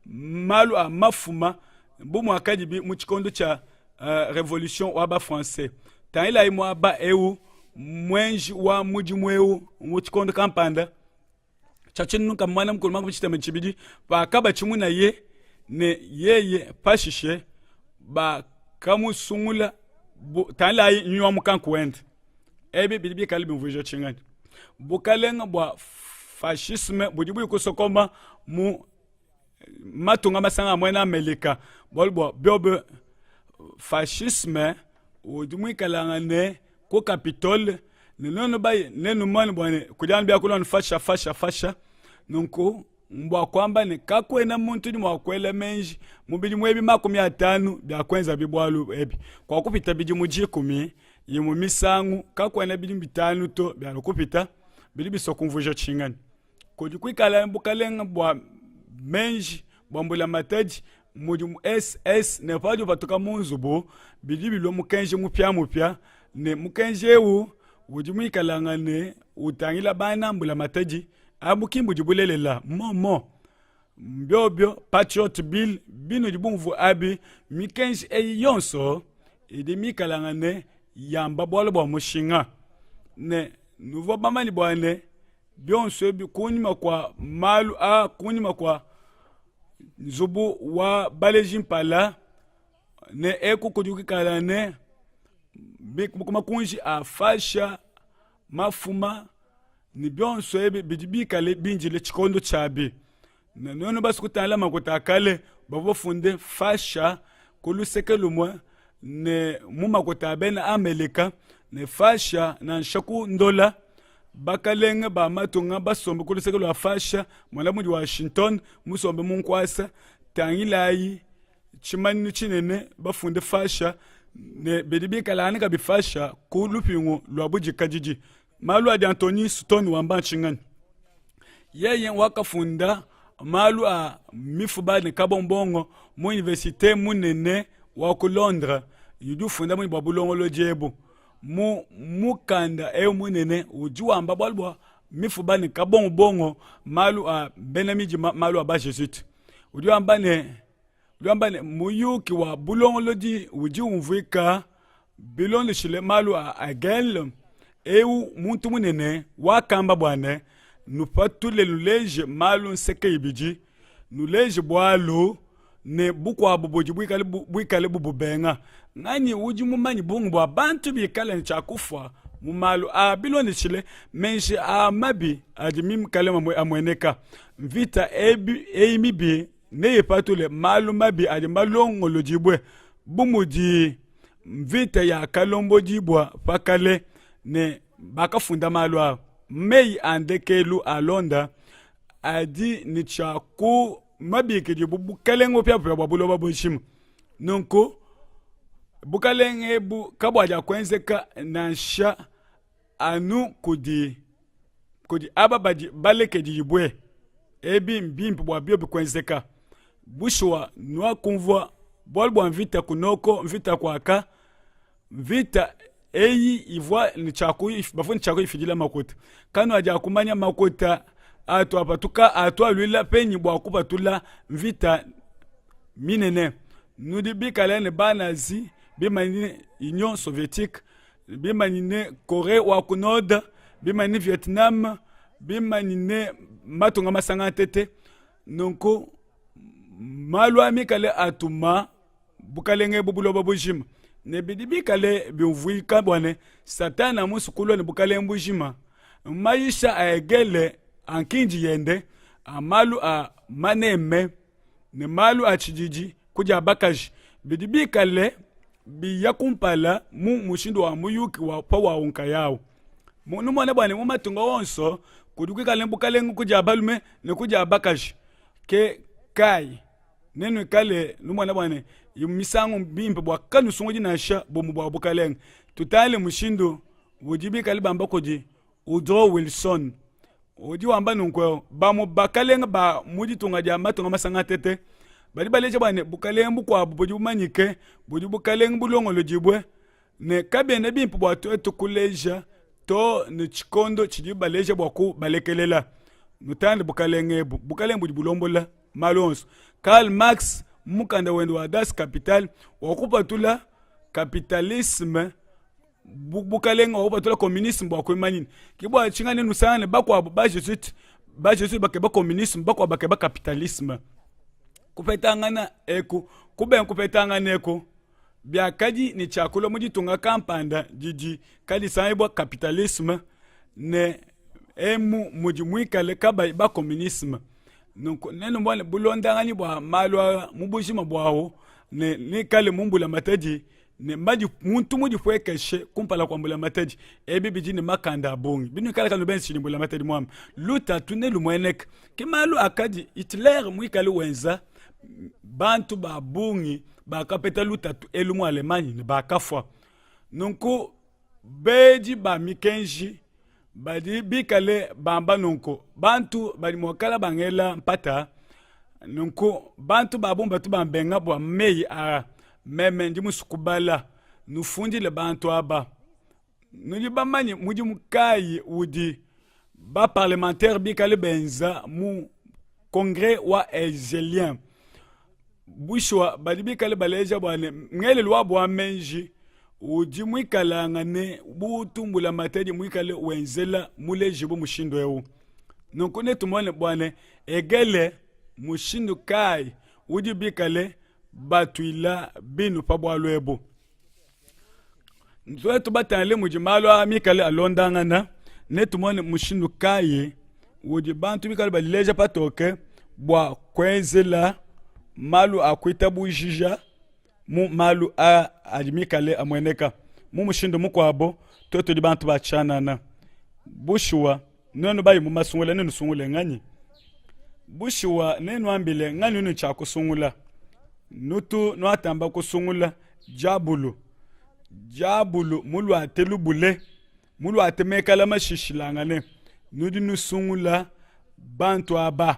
malu a mafuma bu muakadibi mu tshikondo tshia revolution wa ba français. Tangilayi muaba eu muenji wa mudimu eu mu tshikondo kampanda tshia tshinuka muana mukulu makumi tshitema tshibidi pakabatshimunaye ne yeye pashishe bakamusungula tangilayi nyunyi wa mukanku wende. Ebi bidi bikale biumvuija tshinganyi? Bukalenge bua fascisme budi buyi kusokoma mu matunga masanga a muena Amelika, bualu bua biobi fascisme udi muikalangane ku Capitole ne nuenu baye nenumone bua ne kudi anu biakulua fasha fasha fasha. Nunku mbua kuamba ne kakuena muntu udi mua kuela meji mu bidimu ebi 50 bia kuenzabi bualu ebi kuakupita bidimu dikumi imue misangu kakuena bidimu bitanu to bia kupita bidi bisua kumvuija tshinganyi kudi kuikala bukalenge bua meji bua mbulamatadi mudi mu SS ne padi upatuka mu nzubu bidi bilua mukenji mupiamupia ne mukenji eu udi muikalangane utangila bana mbulamatadi abu ki mbudi bulelela momo mbiobio patriot bill binudi bumvue abi mikenji eyi yonso idi mikalangane. yamba bualu bua mushinga ne nuvua bamanye bua ne bionso ebi kunyima kua malu a kunyima kua nzubu wa baleji mpala ne eku kudi kuikala ne makunji a fasha mafuma ne bionso ebi bidi bikale bindile tshikondo tshiabi ne nuenu basue kutangila makuta a kale bavua bafunde fasha ku luseke lumue ne mu makuta a bena amelika ne fasha nansha ku ndola bakalenge ba matunga basombe ku luseke lua fasha muena mudi washington musombe mu nkuasa tangilayi tshimanyinu tshinene bafunde fasha ne bidi bikala kabi fasha ku lupingu lua budikadidi malu adi Anthony Stone wamba ntshinganyi yeye wakafunda malu a mifuba ne kabombongo mu universite munene wa ku Londres udi ufunda munyi bua bulongolodi ebu mu mukanda eu munene udi wamba bualu bua mifuba ne kabongobongo malu a bena midima malu a ba jesuite udi wamba ne udi wamba ne muyuki wa bulongolodi udi umvuika bilondeshile malu a Hegel eu muntu munene wakamba bua ne nupatule nuleje malu nseke ibidi nuleje bualu ne bukuabu budi buikale buikale bububenga nganyi udi mumanye bungi bua bantu bikale ne tshia kufua mu malu a bilondeshile meji a mabi adi mikale amueneka mvita eyi mibi neyipatule malu mabi adi malongolodibue bu mudi mvita yakalombodibua pa kale ne bakafunda malu aa meyi a ndekelu alonda adi ne tshia ku mabikidibua bukalenge bupiabupia bua buloba bujima nunku bukalenge ebu kabuadia kuenzeka nansha anu kudi kudi aba badi balekedibue ebi mbimpe bua biobi kuenzeka bushuwa nuakumvua bualu bua mvita kunoko mvita kuaka mvita eyi ivua ne bavua ne tshia kuyifidila makuta kanuadi kumanya makuta atu apatuka atu aluila penyi bua kupatula mvita minene nudi bikale ne banazi bimanyine union soviétique bimanyine Coree wa ku Nord, bimanyine Vietnam, bimanyine matunga masanga ntete. Nunku malu a mikale atuma bukalenge ebu buloba bujima ne bidi bikale biumvuika bua ne Satana musue kulua ne bukalenge bujima. Mayisha a Hegel a nkindi yende a malu a maneme ne malu a tshididi ku dia bakaji bidi bikale biya kumpala mu mushindu wa muyuki wa pa wawu nkayawu. Numone bua ne mu matunga onso kudi kuikale bukalenge ku dia balume ne ku dia bakaji. Ke kayi nenuikale numona bua ne misangu bimpe bua kanusungudi nansha bumue bua bukalenge. Tutangile mushindu udi bikale bamba kudi Woodrow Wilson udi wamba nunku eu bamue bakalenge ba mu ditunga dia matunga masanga tete badi baleja bua ne bukalenge bukuabu budi bumanyike budi bukalenge bulongolodibue ne kabiena bimpe bua tuetu kuleja to ne tshikondo tshidi baleja bua kubalekelela nutande bukalenge ebu bukalenge budi bulombola malu onso Karl Marx mu mukanda wende wa Das Kapital wakupatula kapitalisme bukalenge wakupatula communisme bua kuimanyina ke bua tshinga ne nusangane bakuabu ba jesuite ba jesuite bakeba communisme bakuabu bakeba capitalisme kupetangana eku kubenga kupetangana eku biakadi ne tshiakulua mu ditunga kampanda didi kadisangibua capitalisme ne emu mudi muikale kabayi ba communisme nunku nenumone bulondanganyi bua malu aa mu bujima buawu ne nikale mu mbulamatadi ne mbadi muntu mudipuekeshe kumpala kua mbulamatadi ebi bidi ne makanda a bungi binuikala kanu benze tshidi mbulamatadi muambe lutatu nelumueneke ke malu akadi Hitler muikale wenza bantu ba bungi bakapeta lutatu elu mu Allemagne ne bakafua nunku bedi ba mikenji badi bikale bamba nunku bantu badi mua kala bangela mpata nunku bantu ba bungi batu bambenga bua meyi aa meme ndi musue kubala nufundile bantu aba nudi bamanye mudimu kayi udi ba parlementaire bikale benza mu congrès wa Algerien bushuwa badi bikale baleja bua ne ngelelu wabu wa meji. Udi muikalangane bu utu mbulamatadi muikale wenzela mulejibue mushindu eu. Nunku netumone bua ne Hegel mushindu kayi udi bikale batuila binu pa bualu ebu. Tuetu batangile mudi malu aa mikale alondangana, netumone mushindu kayi udi bantu bikale badileja patoke bua kuenzela malu a kuitabujija mu malu aa adi mikale amueneka. Mu mushindu mukuabo, tuetu tudi bantu ba tshianana. Bushuwa, nuenu bayi mu masungula nenusungule nganyi? Bushuwa, nenuambile nganyi unu tshia kusungula? Nutu nuatamba kusungula diabulu. Diabulu muluate lubule, muluate mekala mashishilangane. Nudi nusungula bantu aba.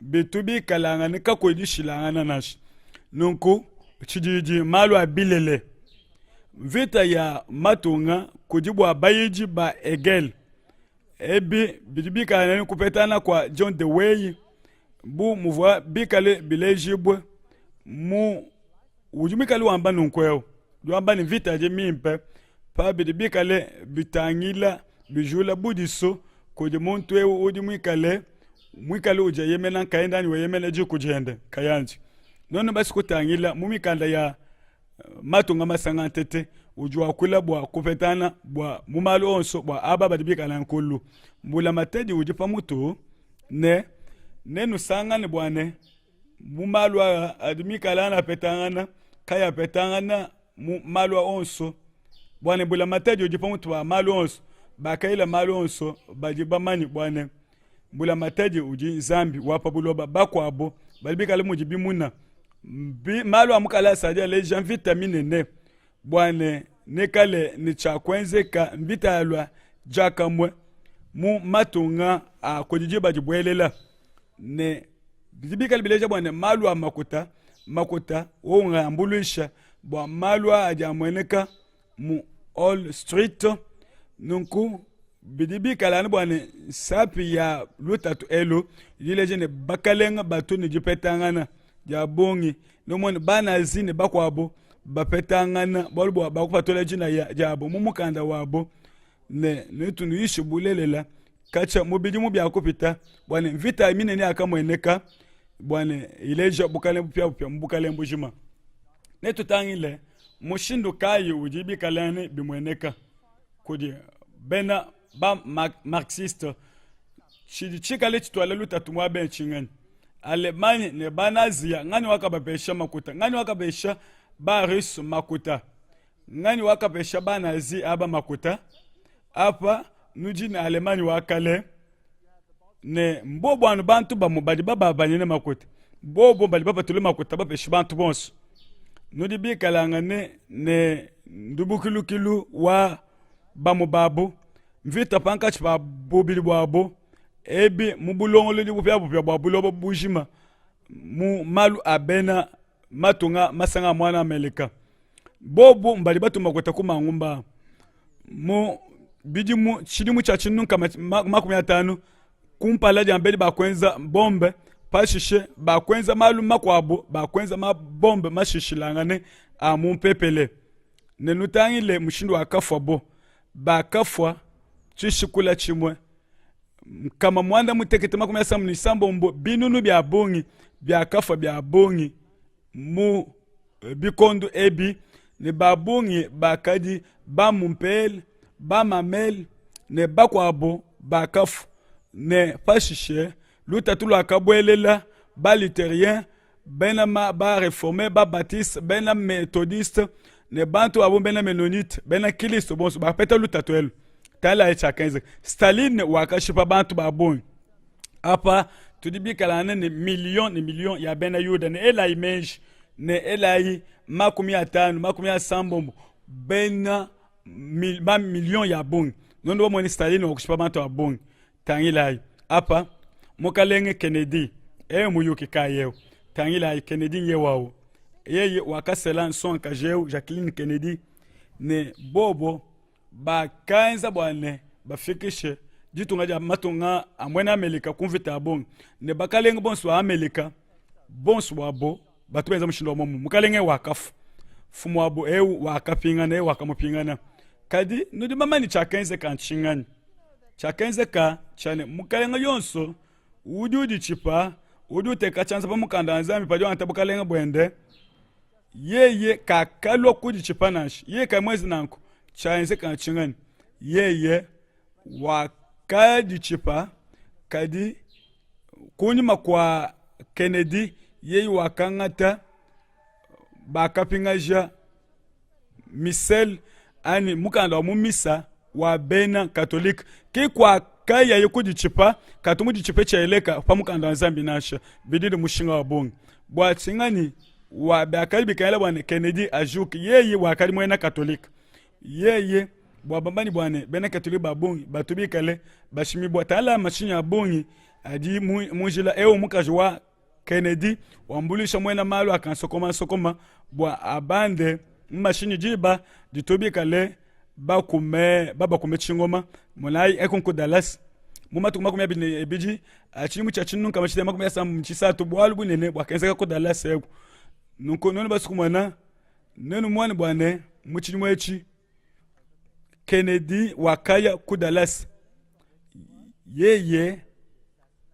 Bitu bikalangane kakuyi dishilangana nansha. Nunku tshididi malu a bilele. Mvita ya matunga kudi bua bayidi ba Hegel. Ebi bidi bikale ne kupetana kua John Dewey bu muvua bikale bilejibue mu udi muikale wamba nunku eu udi wamba ne mvita idi mimpe pa bidi bikale bitangila bijula budisu kudi muntu eu udi muikale muikale udieyemena nkayende anyi weyemena diku diende nkayandi. Nuenu basi kutangila mu mikanda ya matunga masanga ntete udi wakula bua kupetana bua mu malu onso bua aba badi bikala nkulu mbulamatadi udi pa mutu ne nenusangane bua ne mu malu aa adi mikale anapetangana kayi apetangana mu malu a onso bua ne mbulamatadi udi pa mutu wa malu onso bakayila malu onso badi bamanye bua ne mbulamatadi udi nzambi wa pa buloba bakuabo badi bikale mudi bimuna malu a mu kalasa adi aleja mvita minene bua ne nikale ne tshia kuenzeka mvita yalua diakamue mu matunga a kudi diba dibuelela ne bidi bikale bileja bua ne malu a makuta makuta wowu ngambuluisha bua malu aa adi amueneka mu Wall Street. Nunku bidi bikala anu bua ne nsapi ya lutatu elu idi ileja ne bakalenge batu ne dipetangana dia bungi nomone banazi ne bakuabu bapetangana bualu bua bakupatula dina diabu mu mukanda wabu ne netunuyishe bulelela katshia mu bidimu bia kupita bua ne mvita minene yakamueneka bua ne ileja bukalenge bupiabupia mu bukalenge bujima netutangile mushindu kayi udi bikalenge bimueneka kudi bena ba marxiste tshidi tshikale tshituala lutatu muaba ntshinganyi Allemagne ne banazia ngani wakabapesha makuta ngani wakapesha ba russe makuta ngani wakapesha banazi aba makuta apa nudi ne Allemagne wa kale ne mbobo anu bantu bamue badi bababanyine makuta bobo badi bapatule makuta bapeshe bantu bonso nudi bikalangane ne ndubukilukilu wa bamue babu mvita pankatshi pa bubidi buabu ebi mu bulongolodi bupiabupia bua buloba bujima mu malu a bena matunga masanga a muana Amelika bobu mbadi batuma makuta ku mangumba mu bidimu tshidimu tshia tshinunu 50 kumpala dia mbedi bakuenza bombe pashishe bakuenza malu makuabu bakuenza mabombe mashishilangane a mu mpepele ne nutangile mushindu wakafuabo bakafua tshishikula tshimue 836 binunu bia bungi biakafua bia bungi mu bikondo ebi ne ba bungi bakadi bamumpele bamamele ne bakuabu bakafua ne pashishe lutatu luakabuelela ba-luthérien bena ba-reforme ba-baptiste bena methodiste ne bantu abu bena menonite bena kilisto bonso bakapeta lutatu elu tangila tshiakenzeka staline wakashipa bantu ba bungi apa tudi bikalangane ne miliyo ne miliyo ya bena yuda ne elayi meji ne elayi 50 80 bena ba miliyo ya bungi nondo bamone staline wakushipa bantu ba bungi tangilayi apa mukalenge kennedy eyo muyuki kayi eu tangilayi kennedy nyewawu yeye wakasela nsongakaji eu jacqueline kennedy ne bobo bakenza bua ne bafikishe ditunga dia matunga a muena Amelika ku mvita ya bungi ne bakalenge bonso ba Amelika bonso buabo batu benza mushindu wa muomumue. Mukalenge wakafua. Mfumuabu eu wakapingana, eu wakamupingana. Kadi nudi bamanye tshiakenzeka ntshinganyi? Tshiakenzeka tshia ne, mukalenge yonso udi uditshipa, udi uteka tshianza pa mukanda wa Nzambi padi wangata bukalenge buende, yeye kakalua kuditshipa nansha. Yeye kayi muenze nanku, tshienzeka ntshinganyi? Yeye wakaditshipa, kadi kunyima kua Kennedy, yeye wakangata bakapingaja misel anyi mukanda wa mu misa wa bena katolike ke kuakayaye kuditshipa katu muditshipe tshieleka pa mukanda wa nzambi nansha bidi ne mushinga wa bungi bua tshinganyi wa biakadi bikengela bua ne Kennedy ajuke yeye wakadi muena katolike yeye bua bambanyi bua ne bena katolike ba bungi batu bikale bashimibua tala mashinyi a bungi adi mu njila eu mukaji wa Kennedy wambuluisha muena malu a kansokomansokoma bua abande mu mashinyi diba ditu bikale bakume babakume tshingoma monayi eku nku Dallas mu matuku 22 a tshidimu tshia 1933 bualu bunene buakenzeka ku Dallas eku nunku nuenu basukumona nenu muana bua ne mu tshidimu etshi Kennedy wakaya ku Dallas yeye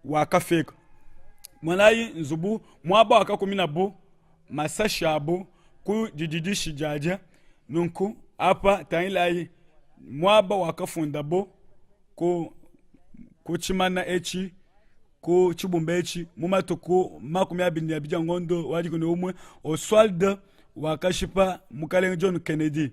wakafika monayi nzubu muaba wakakuminabu masashi abu ku dididishi diadia nunku apa tangilayi muaba wakafundabo ku ku tshimana etshi ku tshibumba etshi mu matuku 22 a ngondo wa 11 Oswald wakashipa mukalenge John Kennedy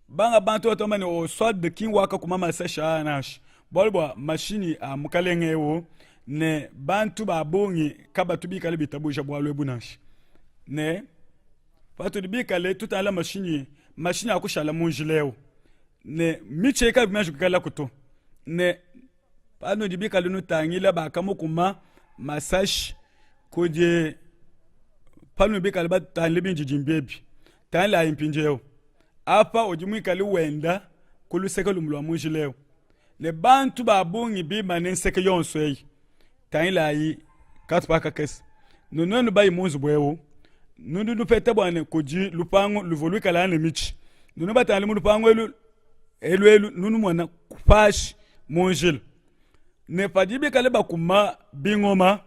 banga bantu batamba ne Oswald ki wakakuma masashi aa nansha bualu bua mashinyi a mukalenge eu ne bantu ba bungi kabatu bikale bitabuja bualu ebu nansha ne patudi bikale tutala mashinyi mashinyi akushala mu njila eu ne mitshi eyi kayi mianji kuikalaku to ne panudi bikale nutangila bakamukuma masashi kudi panudi bikale batangile bindidimbi ebi tangilayi mpindieu apa udi muikale wenda ku luseke lumue lua mu njila eu ne bantu ba bungi bimane nseke yonso eyi tangilayi katupa kakese nuenu bayi mu nzubu eu nudi nupeta bua ne kudi lupangu luvua luikala ne mitshi nunu batangile mu lupangu elu elu elu nunu pashi mu njila ne padi bikale bakuma bingoma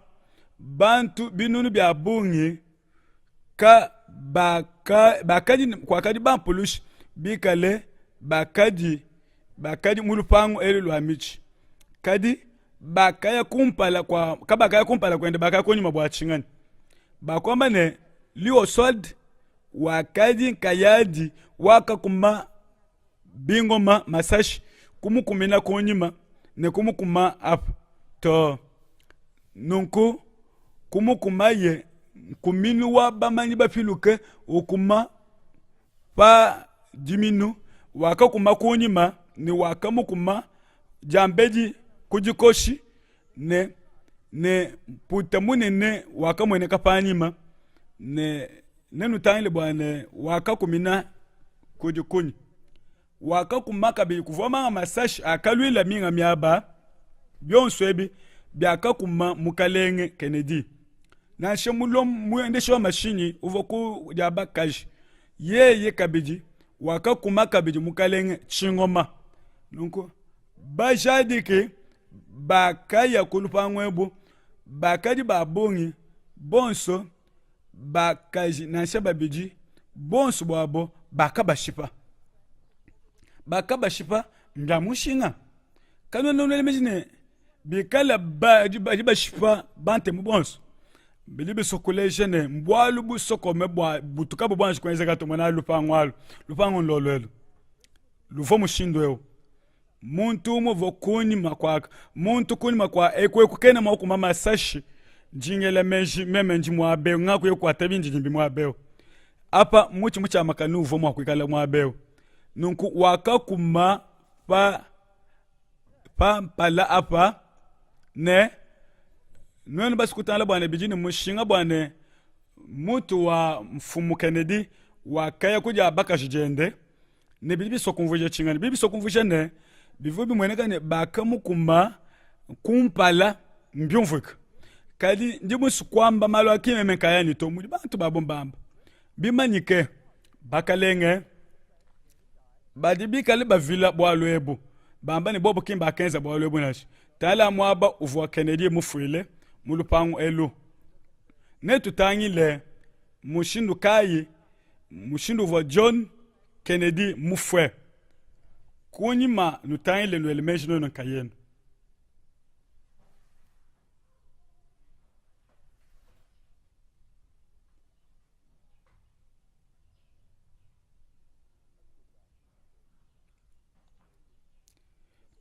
bantu binunu bia bungi ka baka bakadi kuakadi bampulushi bikale bakadi bakadi mu lupangu elu lua mitshi kadi bakaya kumpala kua kabakaya kumpala kuende bakaya kunyima bua tshinganyi bakuamba ne Lee Oswald wakadi nkayadi wakakuma bingoma masashi kumukumina kunyima ne kumukuma apa to nunku kumukumaye nkuminu wa bamanyi bapiluke ukuma pa diminu wakakuma kunyima ne wakamukuma diambedi ku dikoshi ne ne mputa munene wakamueneka panyima ne nenutangile bua ne wakakumina kudi kunyi wakakuma kabidi kuvua manga masashi akaluila minga miaba bionso ebi biakakuma mukalenge Kennedy nansha muendeshi wa mashinyi uvua ku dia bakaji yeye kabidi wakakuma kabidi mukalenge tshingoma nunku bajadiki bakaya ku lupangu ebu bakadi ba bungi bonso bakaji nansha babidi bonso buabo bakabashipa bakabashipa mbia mushinga kanuena nuela meji ne bikala badi badi bashipa bantemu bonso bidi bisua kuleja ne mbualu busokome bua butukabu buanji kuenzeka tumona lupangu alu lupangu ndolu elu luvua mushindu eu muntu umue uvua kunyima kua muntu kunyima kua eku eku kena mua kuma masashi ndi ngela meji meme ndi muaba eu ngakuya kukuata bindidimbi muaba eu apa mutshi mutshiamakane uvua mua kuikala muaba eu nunku wakakuma pa pa mpala apa ne nuenu basukutangila bua ne bidi ne mushinga bua ne mutu wa mfumu Kennedy wakaya ku dia bakaji diende ne bidi bisua kumvuija tshinganyi bidi bisua kumvuija ne bivua bimueneka ne bakamukuma kumpala mbiumvuika kadi ndi musue kuamba malu a ki meme nkayanyi to mudi bantu ba bambamba bimanyike. Bakalenge badi bikale bavila bualu ebu, bamba ne bobu ki mbakenza bualu ebu nansha. Tangila muaba uvua Kennedy mufuile mu lupangu elu. Netutangile mushindu kayi, mushindu uvua John Kennedy mufue. Kunyima nutangile nuele meji nuenu nkayenu.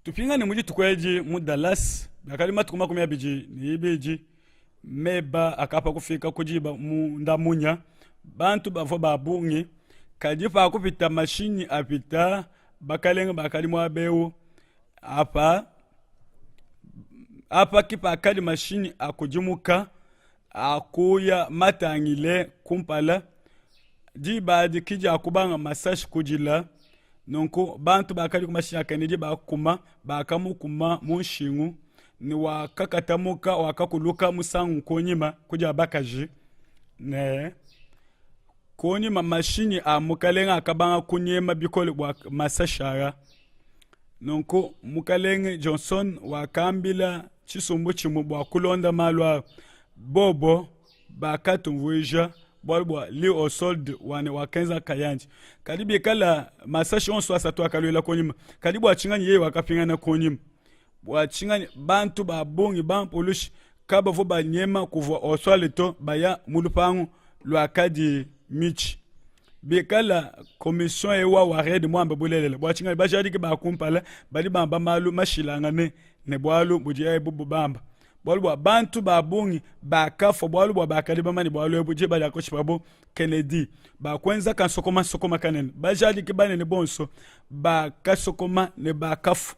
Tupingane mu dituku edi mu Dallas, biakadi matuku 22, meba akapa kufika ku diba munda munya, bantu bavua ba bungi, kadi pakupita mashinyi apita bakalenge bakadi muaba eu apa apa ki pakadi mashinyi akudimuka akuya matangile kumpala diba adi ki diakubanga masashi kudila nunku bantu bakadi ku mashinyi a Kennedy bakuma bakamukuma mu nshingu ne wakakatamuka wakakuluka musangu kunyima ku dia bakaji ne kunyima mashinyi a mukalenge akabanga kunyema bikole bua masashi aya nunku mukalenge Johnson wakambila tshisumbu tshimue bua kulonda malu aa bobo bakatumvuija bualu bua Lee Oswald wane wakenza nkayandi. Kadi bikala masashi onso asatu akaluila kunyima, kadi bua tshinganyi yeye wakapingana kunyima? Bua tshinganyi bantu ba bungi bampulushi kabavua banyema kuvua Oswald to baya mu lupangu luakadi mitshi? Bikala commission ewa wa RED muambe bulelela, bua tshinganyi bajadiki ba kumpala badi bamba malu mashilangane ne bualu budi ebu bubamba? Bualu bua bantu ba bungi bakafua bualu bua bakadi bamanye bualu ebu diba dia kushipabo Kennedy. Bakuenza kansokomasokoma kanene, bajadiki banene bonso bakasokoma ne bakafua.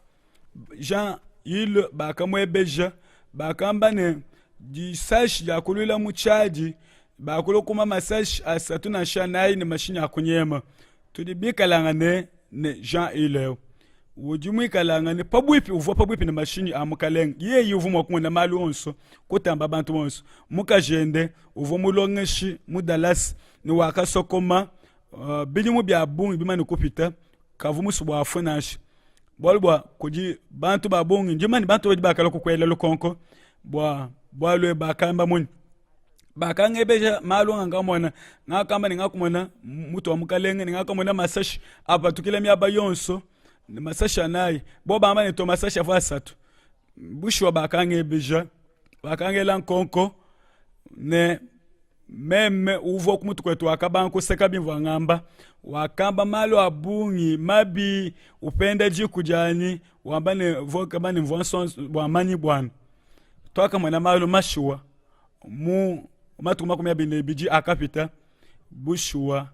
Jean Hill bakamuebeja, bakamba ne disashi dia kuluila mu tshiadi bakulua kuma masashi asatu nansha anayi ne mashinyi a kunyema. Tudi bikalangane ne Jean Hill eu udi muikalangane pabuipi, uvua pabuipi ne mashinyi a mukalenge. Yeye uvua mua kumona malu onso kutamba bantu bonso. Mukajende uvua mulongeshi mu Dallas ne wakasokoma bidimu bia bungi bimane kupita, kavua musue bua afue nansha. Bualu bua kudi bantu ba bungi, ndi mumanye bantu badi bakalua kukuela lukonko bua bualu ebu, bakamba munyi? Bakangebeja malu angakamona, ngakamba ne ngakumona mutu wa mukalenge ne ngakamona masashi apatukila miaba yonso ne masashi anayi, bo bamba ne to masashi avua asatu. Bushuwa bakangebeja, bakangela nkonko ne meme uvua ku mutu kuetu wakabanga kuseka bimvua ngamba. Wakamba malu a bungi mabi, upenda diku dianyi, wamba ne mvua kamba ne mvua bua manyi buanyi. Tuakamona malu mashuwa mu matuku 22 akapita. Bushuwa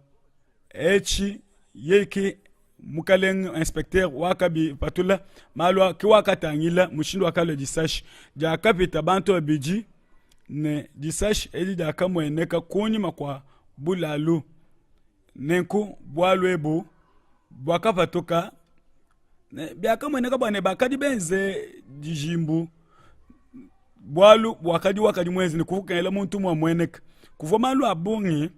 etshi yeye ke mukalenge inspecteur wakabipatula malu a ke wakatangila mushindu wakalua disashi diakapita bantu babidi ne disashi edi diakamueneka kunyima kua bulalu. Nenku bualu ebu buakapatuka ne biakamueneka bua ne bakadi benze dijimbu bualu buakadi wakadi muenze ne kuvua muntu muamueneka. Kuvua malu a bungi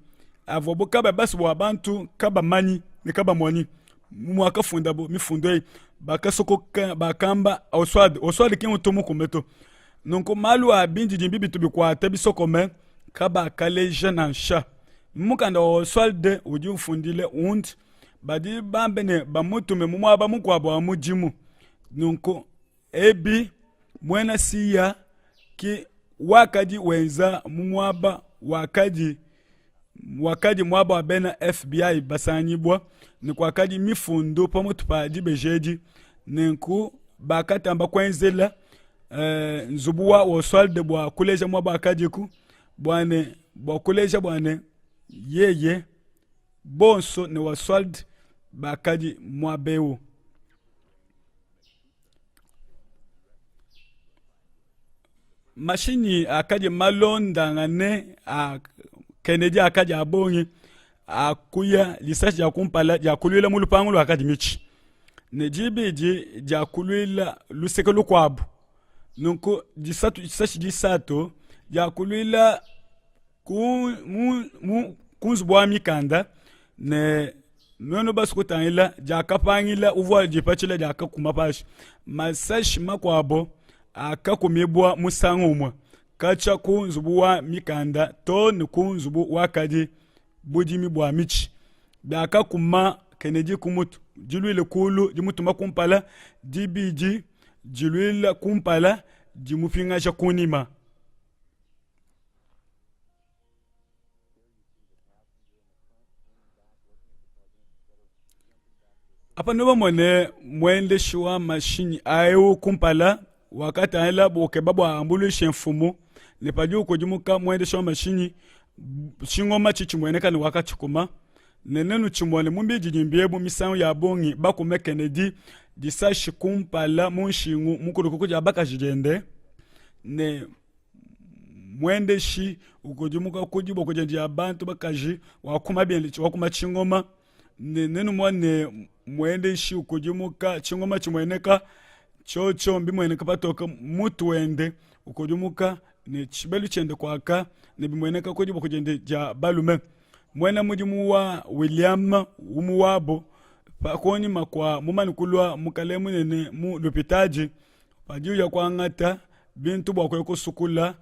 avuabu kabayi basue bua bantu kabamanyi ne kabamonyi. Muakafundabu mifundu eyi bakasokoka, bakamba Oswald, Oswald ki muntu mukume to. Nunku malu a bindidimbi bitu bikuata bisokome kabakaleja nansha. Mukanda wa Oswald udi ufundile und badi bambe ne bamutume mu muaba mukuabu wa mudimu. Nunku ebi muena Siya ki wakadi wenza mu muaba wakadi wakadi muaba wa bena FBI basangibua ne kuakadi mifundu pa mutu pa dibeji edi. Nenku bakatamba kuenzela nzubu wa Oswald bua kuleja muaba wakadiku bua ne bua kuleja bua ne yeye bonso ne Oswald bakadi muaba eu. Mashinyi akadi malondangane a Kennedy akadi a bungi akuya lisasi dia kumpala dia kuluila mu lupangu luakadi mitshi ne dibidi dia kuluila luseke lukuabu nunku disatu disasi disatu dia kuluila ku, mu, mu, ku nzubu wa mikanda. Ne nuenu basue kutangila, diakapangila uvua dipatshila diakakuma panshi. Masashi makuabo akakumibua musangu umue, katshia ku nzubu wa mikanda too ne ku nzubu wakadi budimi bua mitshi. Biakakuma Kennedy ku mutu, diluile kuulu dimutuma kumpala, dibidi diluila kumpala dimupingaja kunyima. Apa nubamone muendeshi wa mashinyi eu kumpala wakatangila ukeba bua ambuluishe mfumu ne padi ukudimuka muendeshi wa mashinyi tshingoma tshitshimueneka ne wakatshikuma ne nenutshimone mu bididimbi ebu misangu ya bungi bakume Kennedy disashi kumpala mu nshingu mu kulukuku dia bakaji diende ne muendeshi ukudimuka ku diboko diende dia bantu bakaji wakuma biende wakuma tshingoma ne nenumone muendeshi ukudimuka tshingoma tshimueneka tshiotshio mbimueneka patoke mutu wende ukudimuka ne tshibelu tshiende kuaka ne bimueneka ku diboko diende dia balume muena mudimu wa William umuwabo pa kunyima kua mumane kulua mukalenge munene mu lupitadi Padi uya kuangata bintu bua kuya kusukula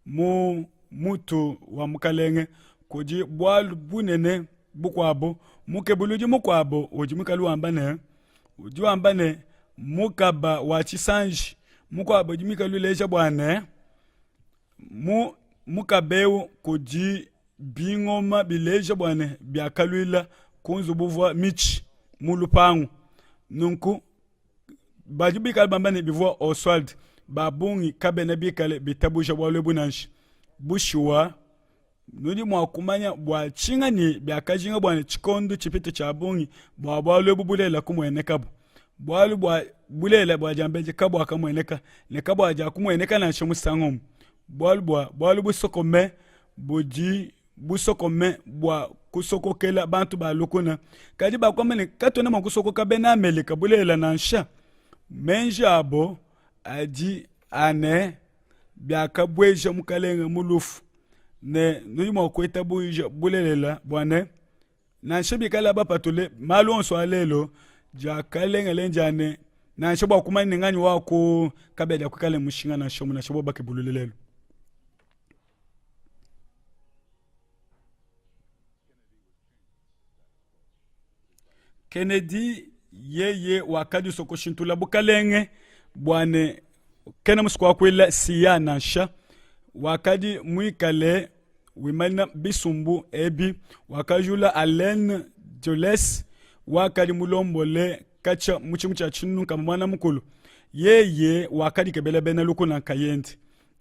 mu mutu wa mukalenge, kudi bualu bunene bukuabu. Mukebuludi mukuabu udi muikale wamba ne, udi wamba ne, mukaba wa tshisanji mukuabu udi muikale uleja bua ne, mu mukaba eu kudi bingoma bileja bua ne, biakaluila ku nzubu uvua mitshi mu lupangu. Nunku Badi bikale bamba ne, bivua Oswald. Ba bungi kabena bikale bitabuja bualu ebu nansha. Bushuwa, nudi mua kumanya bua tshinganyi biakajinga bua ne tshikondo tshipite tshia bungi bua bualu ebu bulelela kumuenekabu. Bualu bua bulelela bua diambedi kabuakamueneka ne kabuadiakumueneka nansha musangu umue. Bualu bua bualu busokome budi busokome bua kusokokela bantu ba lukuna. Kadi bakuamba ne, katuena mua kusokoka bena Amelika bulelela nansha. Meji abo adi ane biakabueja mukalenge mu lufu ne nudi mua kuitabuja bulelela bua ne nansha bikala bapatule malu onso a lelu diakalengele ndia ne nansha bua kumanya ne nganyi wa ku kabedi akuikale mushinga nansha umue nansha bobu bakebulule lelu. Kennedy yeye wakadisua kushintula bukalenge bua ne kena musue kuakuila siya nansha. Wakadi muikale wimanyina bisumbu ebi, wakajula Allen Dulles wakadi mulombole katshia mu tshimu tshia tshinunu muanda mukulu. Yeye wakadikebela bena lukuna nkayende.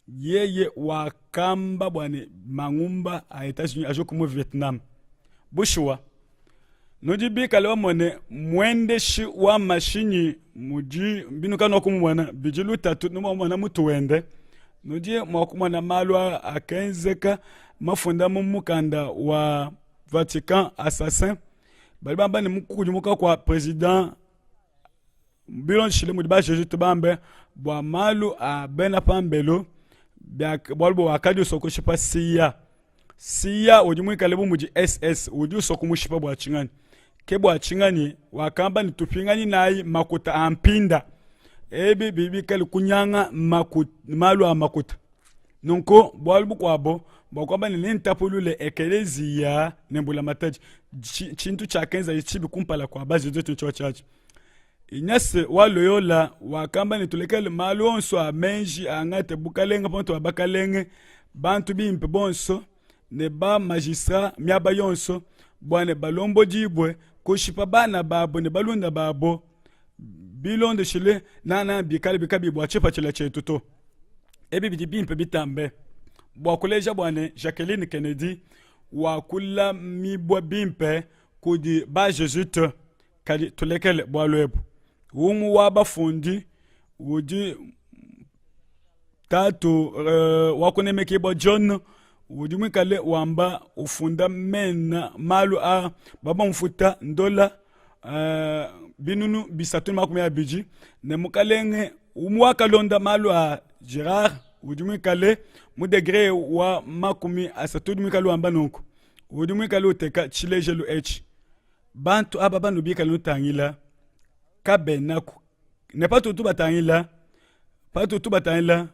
Yeye wakamba bua ne mangumba a Etats-Unis ajuke mu Vietnam. Bushuwa, nudi bikale bamone muendeshi wa mashinyi mudi binu kanua kumumona bidi lutatu numamona mutu wende. Nudi mua kumona malu akenzeka mafunda mu mukanda wa Vatican Assassin. Badi bamba ne mu kukudimuka kua president Bilondeshile mudi ba-Jesuite bambe bua malu a bena pambelu, bualu bua wakadi usua kushipa Siya. Siya udi muikale bu mudi SS udi usua kumushipa bua tshinganyi? Ke bua tshinganyi wakamba ne, tupinganyinayi makuta a mpinda. Ebi bidi bikale kunyanga malu a makuta. Nunku bualu bukuabo bua kuamba ne, nentapulule ekeleziya ne mbulamatadi, tshintu tshiakenzaye tshibi kumpala kua ba-Jesuite ntshiotshi atshi. Ignace wa Loyola wakamba ne, tulekele malu onso a meji angate bukalenge pamutu pa bakalenge, bantu bimpe bonso ne ba magistrat miaba yonso bua ne balombodibue kushipa bana babo ne balunda babo bilondeshile nangananga bikale kabiyi bua tshipatshila tshietu to. Ebi bidi bimpe bitambe bua kuleja bua ne, Jacqueline Kennedy wakulamibua bimpe kudi ba Jesuite. Kadi tulekele bualu ebu. Umue wa bafundi udi tatu uh, wa kunemekibua John udi muikale wamba ufunda mena malu a babamufuta ndola uh, binunu 320 ne mukalenge umue wakalonda malu a Gerard udi muikale mu degre wa 30 udi muikale wamba nunku udi muikale uteka tshilejelu etshi. Bantu aba banubikale nutangila kabenaku ne patutu batangila patutu batangila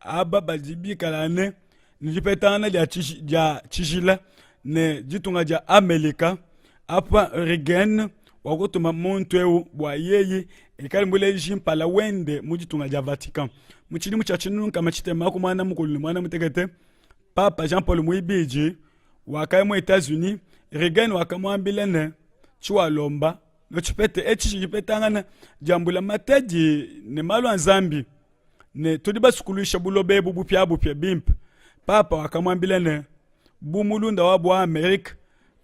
aba badi bikalane ne dipetangana dia dia tshijila ne ditunga dia Amelika apa Reagan wakutuma muntu eu bua yeye ikale muleji mpala wende mu ditunga dia Vatican mu tshidimu tshia tshinunu nkama tshitema ku muanda mukulu ne muanda mutekete Papa Jean Paul muibidi wakaya mu Etats-Unis Reagan wakamuambila ne tshiwalomba notshipete etshi tshidi tshipetangana dia mbulamatadi ne malu a Nzambi ne tudi basukuluisha buloba ebu bupiabupia bimpe. Papa wakamuambila ne, bu mulunda wabu wa Amerike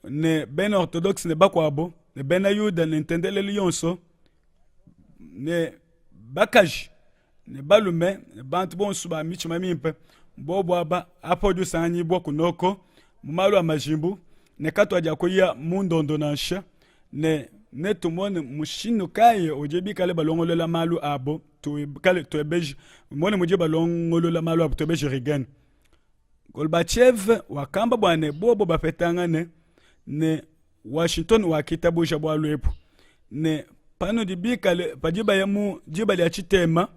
ne bena Orthodoxe ne bakuabu ne bena Yuda ne ntendelelu yonso ne bakaji ne balume ne bantu bonso ba mitshima mimpe bobu aba apa udi usanganyibua kunoko mu malu a majimbu ne katuadi akuya mu ndondo nansha ne netumone mushindu kayi udi bikale balongolola malu abo tuikale tuebeje mone mudi balongolola malu abo tuebeje Reagan Gorbachev wakamba bua ne bobo bapetangane ne Washington wakitabuja bualu ebu ne panudi bikale padi baya mu diba dia tshitema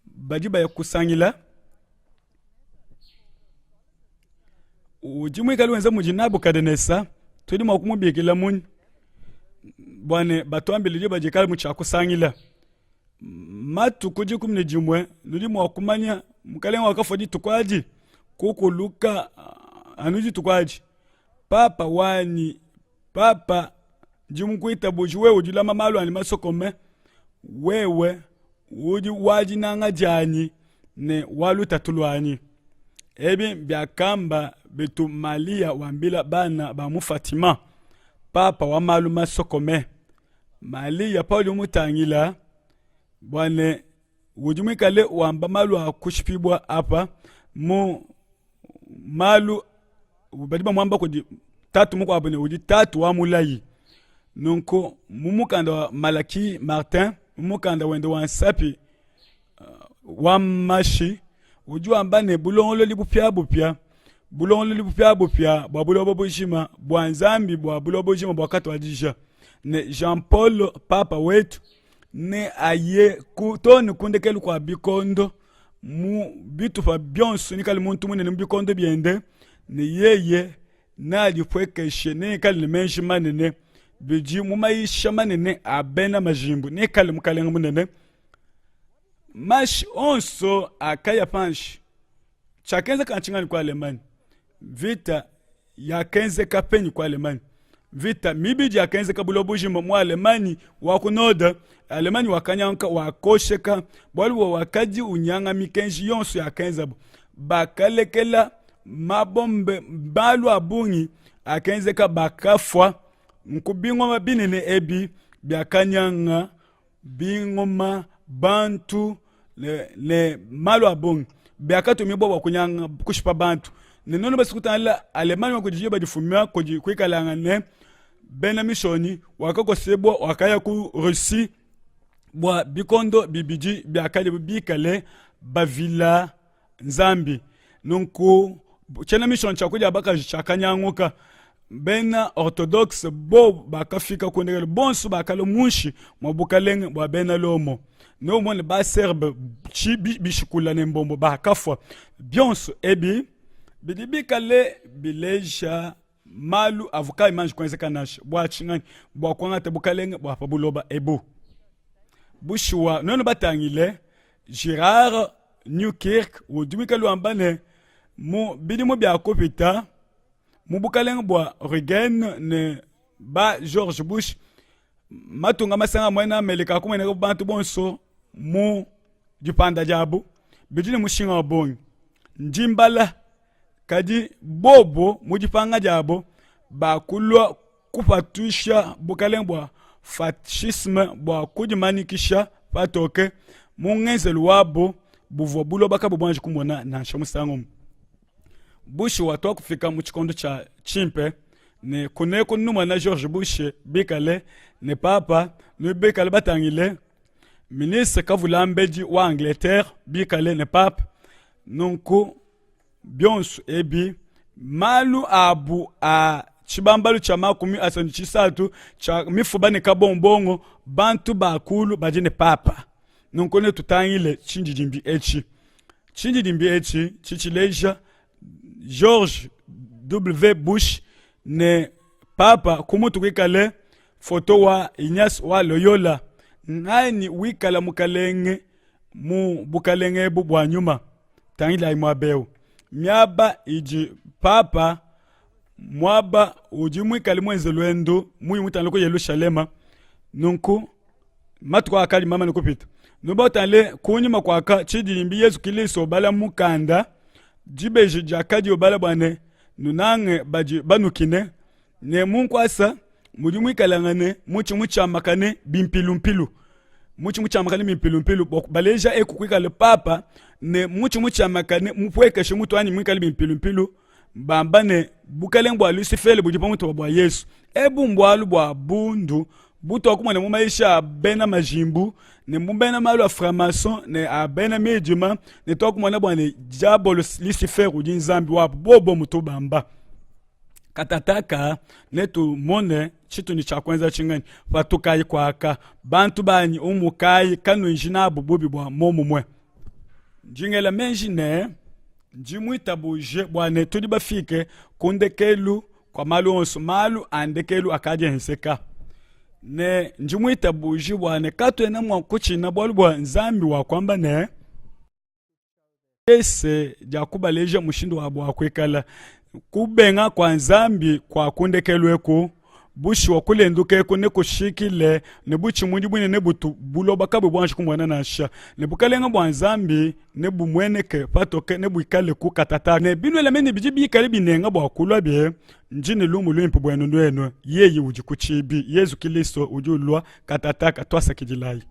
badi baya kusangila udi muikale wenza mudi Nabukadenesa tudi mua kumubikila munyi bua ne batuambile diba dikale mu tshia kusangila matuku 11 nudi mua kumanya mukalenge wakafua dituku adi kukuluka anu dituku adi papa wanyi papa ndi mukuitabuji wewe udi ulama malu anyi masokome wewe udi wa dinanga dianyi ne wa lutatu luanyi ebi biakamba bitu Malia wambila bana ba mu Fatima papa wa malu masokome Malia paudi umutangila bua ne udi muikale wamba malu a kushipibua apa mu malu badi bamuamba kudi tatu mukuabu ne udi tatu wa mulayi nunku mu mukanda wa Malaki Martin mu mukanda wende wa nsapi uh, wa mashi udi wamba ne bulongolodi bupiabupia bulongolodi bupiabupia bua buloba bujima bua Nzambi bua buloba bujima buakatuadija ne Jean Paul Papa wetu ne aye ku too ne ku ndekelu kua bikondo mu bitupa bionso nikale muntu munene mu bikondo biende ne yeye neadipuekeshe neikale ne meji manene bidi mu mayisha manene a bena majimbu neikale mukalenge munene mashi onso akaya panshi tshiakenzeka ntshinganyi ku Allemagne Mvita yakenzeka penyi ku Allemagne? Mvita mibidi yakenzeka buloba bujima mu Allemagne wa ku node. Allemagne wakanyanguka, wakosheka, bualu bua wakadi unyanga mikenji yonso yakenzabu. Bakalekela mabombe, malu a bungi akenzeka, bakafua. Nku bingoma binene ebi biakanyanga bingoma, bantu ne, ne malu a bungi biakatumibua bua kunyanga kushipa bantu ne nonu basi kutangila Allemagne wa kudi badifumia kudi kuikalanga ne bena mishonyi wakakosebua wakaya ku Russie bua bikondo bibidi biakadi bikale bavila Nzambi. Nunku tshiena mission tshia kudia bakaji tshiakanyanguka. Bena Orthodoxe bo bakafika ku ndekelu bonso bakalua munshi mua bukalenge bua bena Lomo. Neumone ba Serbe bishikula ne mbombo bakafua. Bionso ebi bidi bikale bileja malu avua kayi manji kuenzeka nansha. Bua tshinganyi? Bua kuangata bukalenge bua pa buloba ebu. Bushuwa, nuenu batangile Gerard Newkirk udi muikale wamba ne, mu bidimu bia kupita mu bukalenge bua Reagan ne ba George Bush, matunga masanga muena Amelika akumueneka bu bantu bonso mu dipanda diabu bidi ne mushinga wa bungi. Ndi mbala kadi bobo mu dipanga diabo bakulua kupatuisha bukalenge bua fascisme bua kudimanyikisha patoke mu ngenzelu wabo buvua buloba kabu buanji kumona nansha musangu umue. Bushuwa tuakufika mu tshikondo tshia tshimpe ne kuneku numona George Bush bikale ne papa ne bikale batangile ministre kavulambedi wa Angleterre bikale ne pape nunku bionso ebi malu abu a. tshibambalu tshia makumi asanu tshisatu tshia mifuba ne kabombongo bantu ba kulu badi ne papa. Nunku netutangile tshindidimbi etshi. Tshindidimbi etshi tshitshileja George W. Bush ne papa ku mutu kuikale foto wa Ignace wa Loyola. Nganyi wikala mukalenge mu bukalenge ebu bua nyuma? Tangilayi muaba eu. Miaba idi papa muaba udi muikale muenze luendu muyi mutangile ku Yelushalema. Nunku matuku akadi mamane kupita nubatale kunyima kuaka tshidimbi Yesu Kilisto ubala mukanda dibeji diakadi ubala bua ne nunange badi banukine ne mu nkuasa mudi muikalangane mutshi mutshiamakane bimpilumpilu mutshi mutshiamakane bimpilumpilu bua baleja eku kuikale papa ne mutshi mutshiamakane mupuekeshe mutu anyi muikale bimpilumpilu bamba ne bukalenge bua Lusifele budi pa mutu bua Yesu. Ebu mbualu bua bundu butuakumona mu mayisha a bena majimbu ne mu bena malu a franc-maçon ne a bena midima ne tuakumona bua ne diabolo Lucifer udi nzambi wabu bobo mutu bamba katataka netumone tshitudi tshia kuenza tshinganyi patukayi kuaka bantu banyi umukayi kanuenji nabu bubi bua momumue ndi ngela meji ne Ndi muitabuje bua ne tudi bafike ku ndekelu kua malu onso, malu a ndekelu akadi enzeka. Ne ndi muitabuje bua ne katuena mua kutshina bualu bua Nzambi wakuamba ne ese dia kubaleja mushindu wabu wa kuikala. Kubenga kua Nzambi kua ku ndekelu eku Bushuwa, kulenduka eku nekushikile ne butshimunyi bunene butu buloba kabuyi buanji kumona nansha, ne bukalenge bua Nzambi nebumueneke patoke, nebuikaleku katataka. Ne binuela mene bidi bikale binenga bua kulua bie, ndi ne lumu luimpe buenu nuenu, yeye udi ku tshibi, Yezu Kilisto udi ulua katataka. Tuasakidilayi.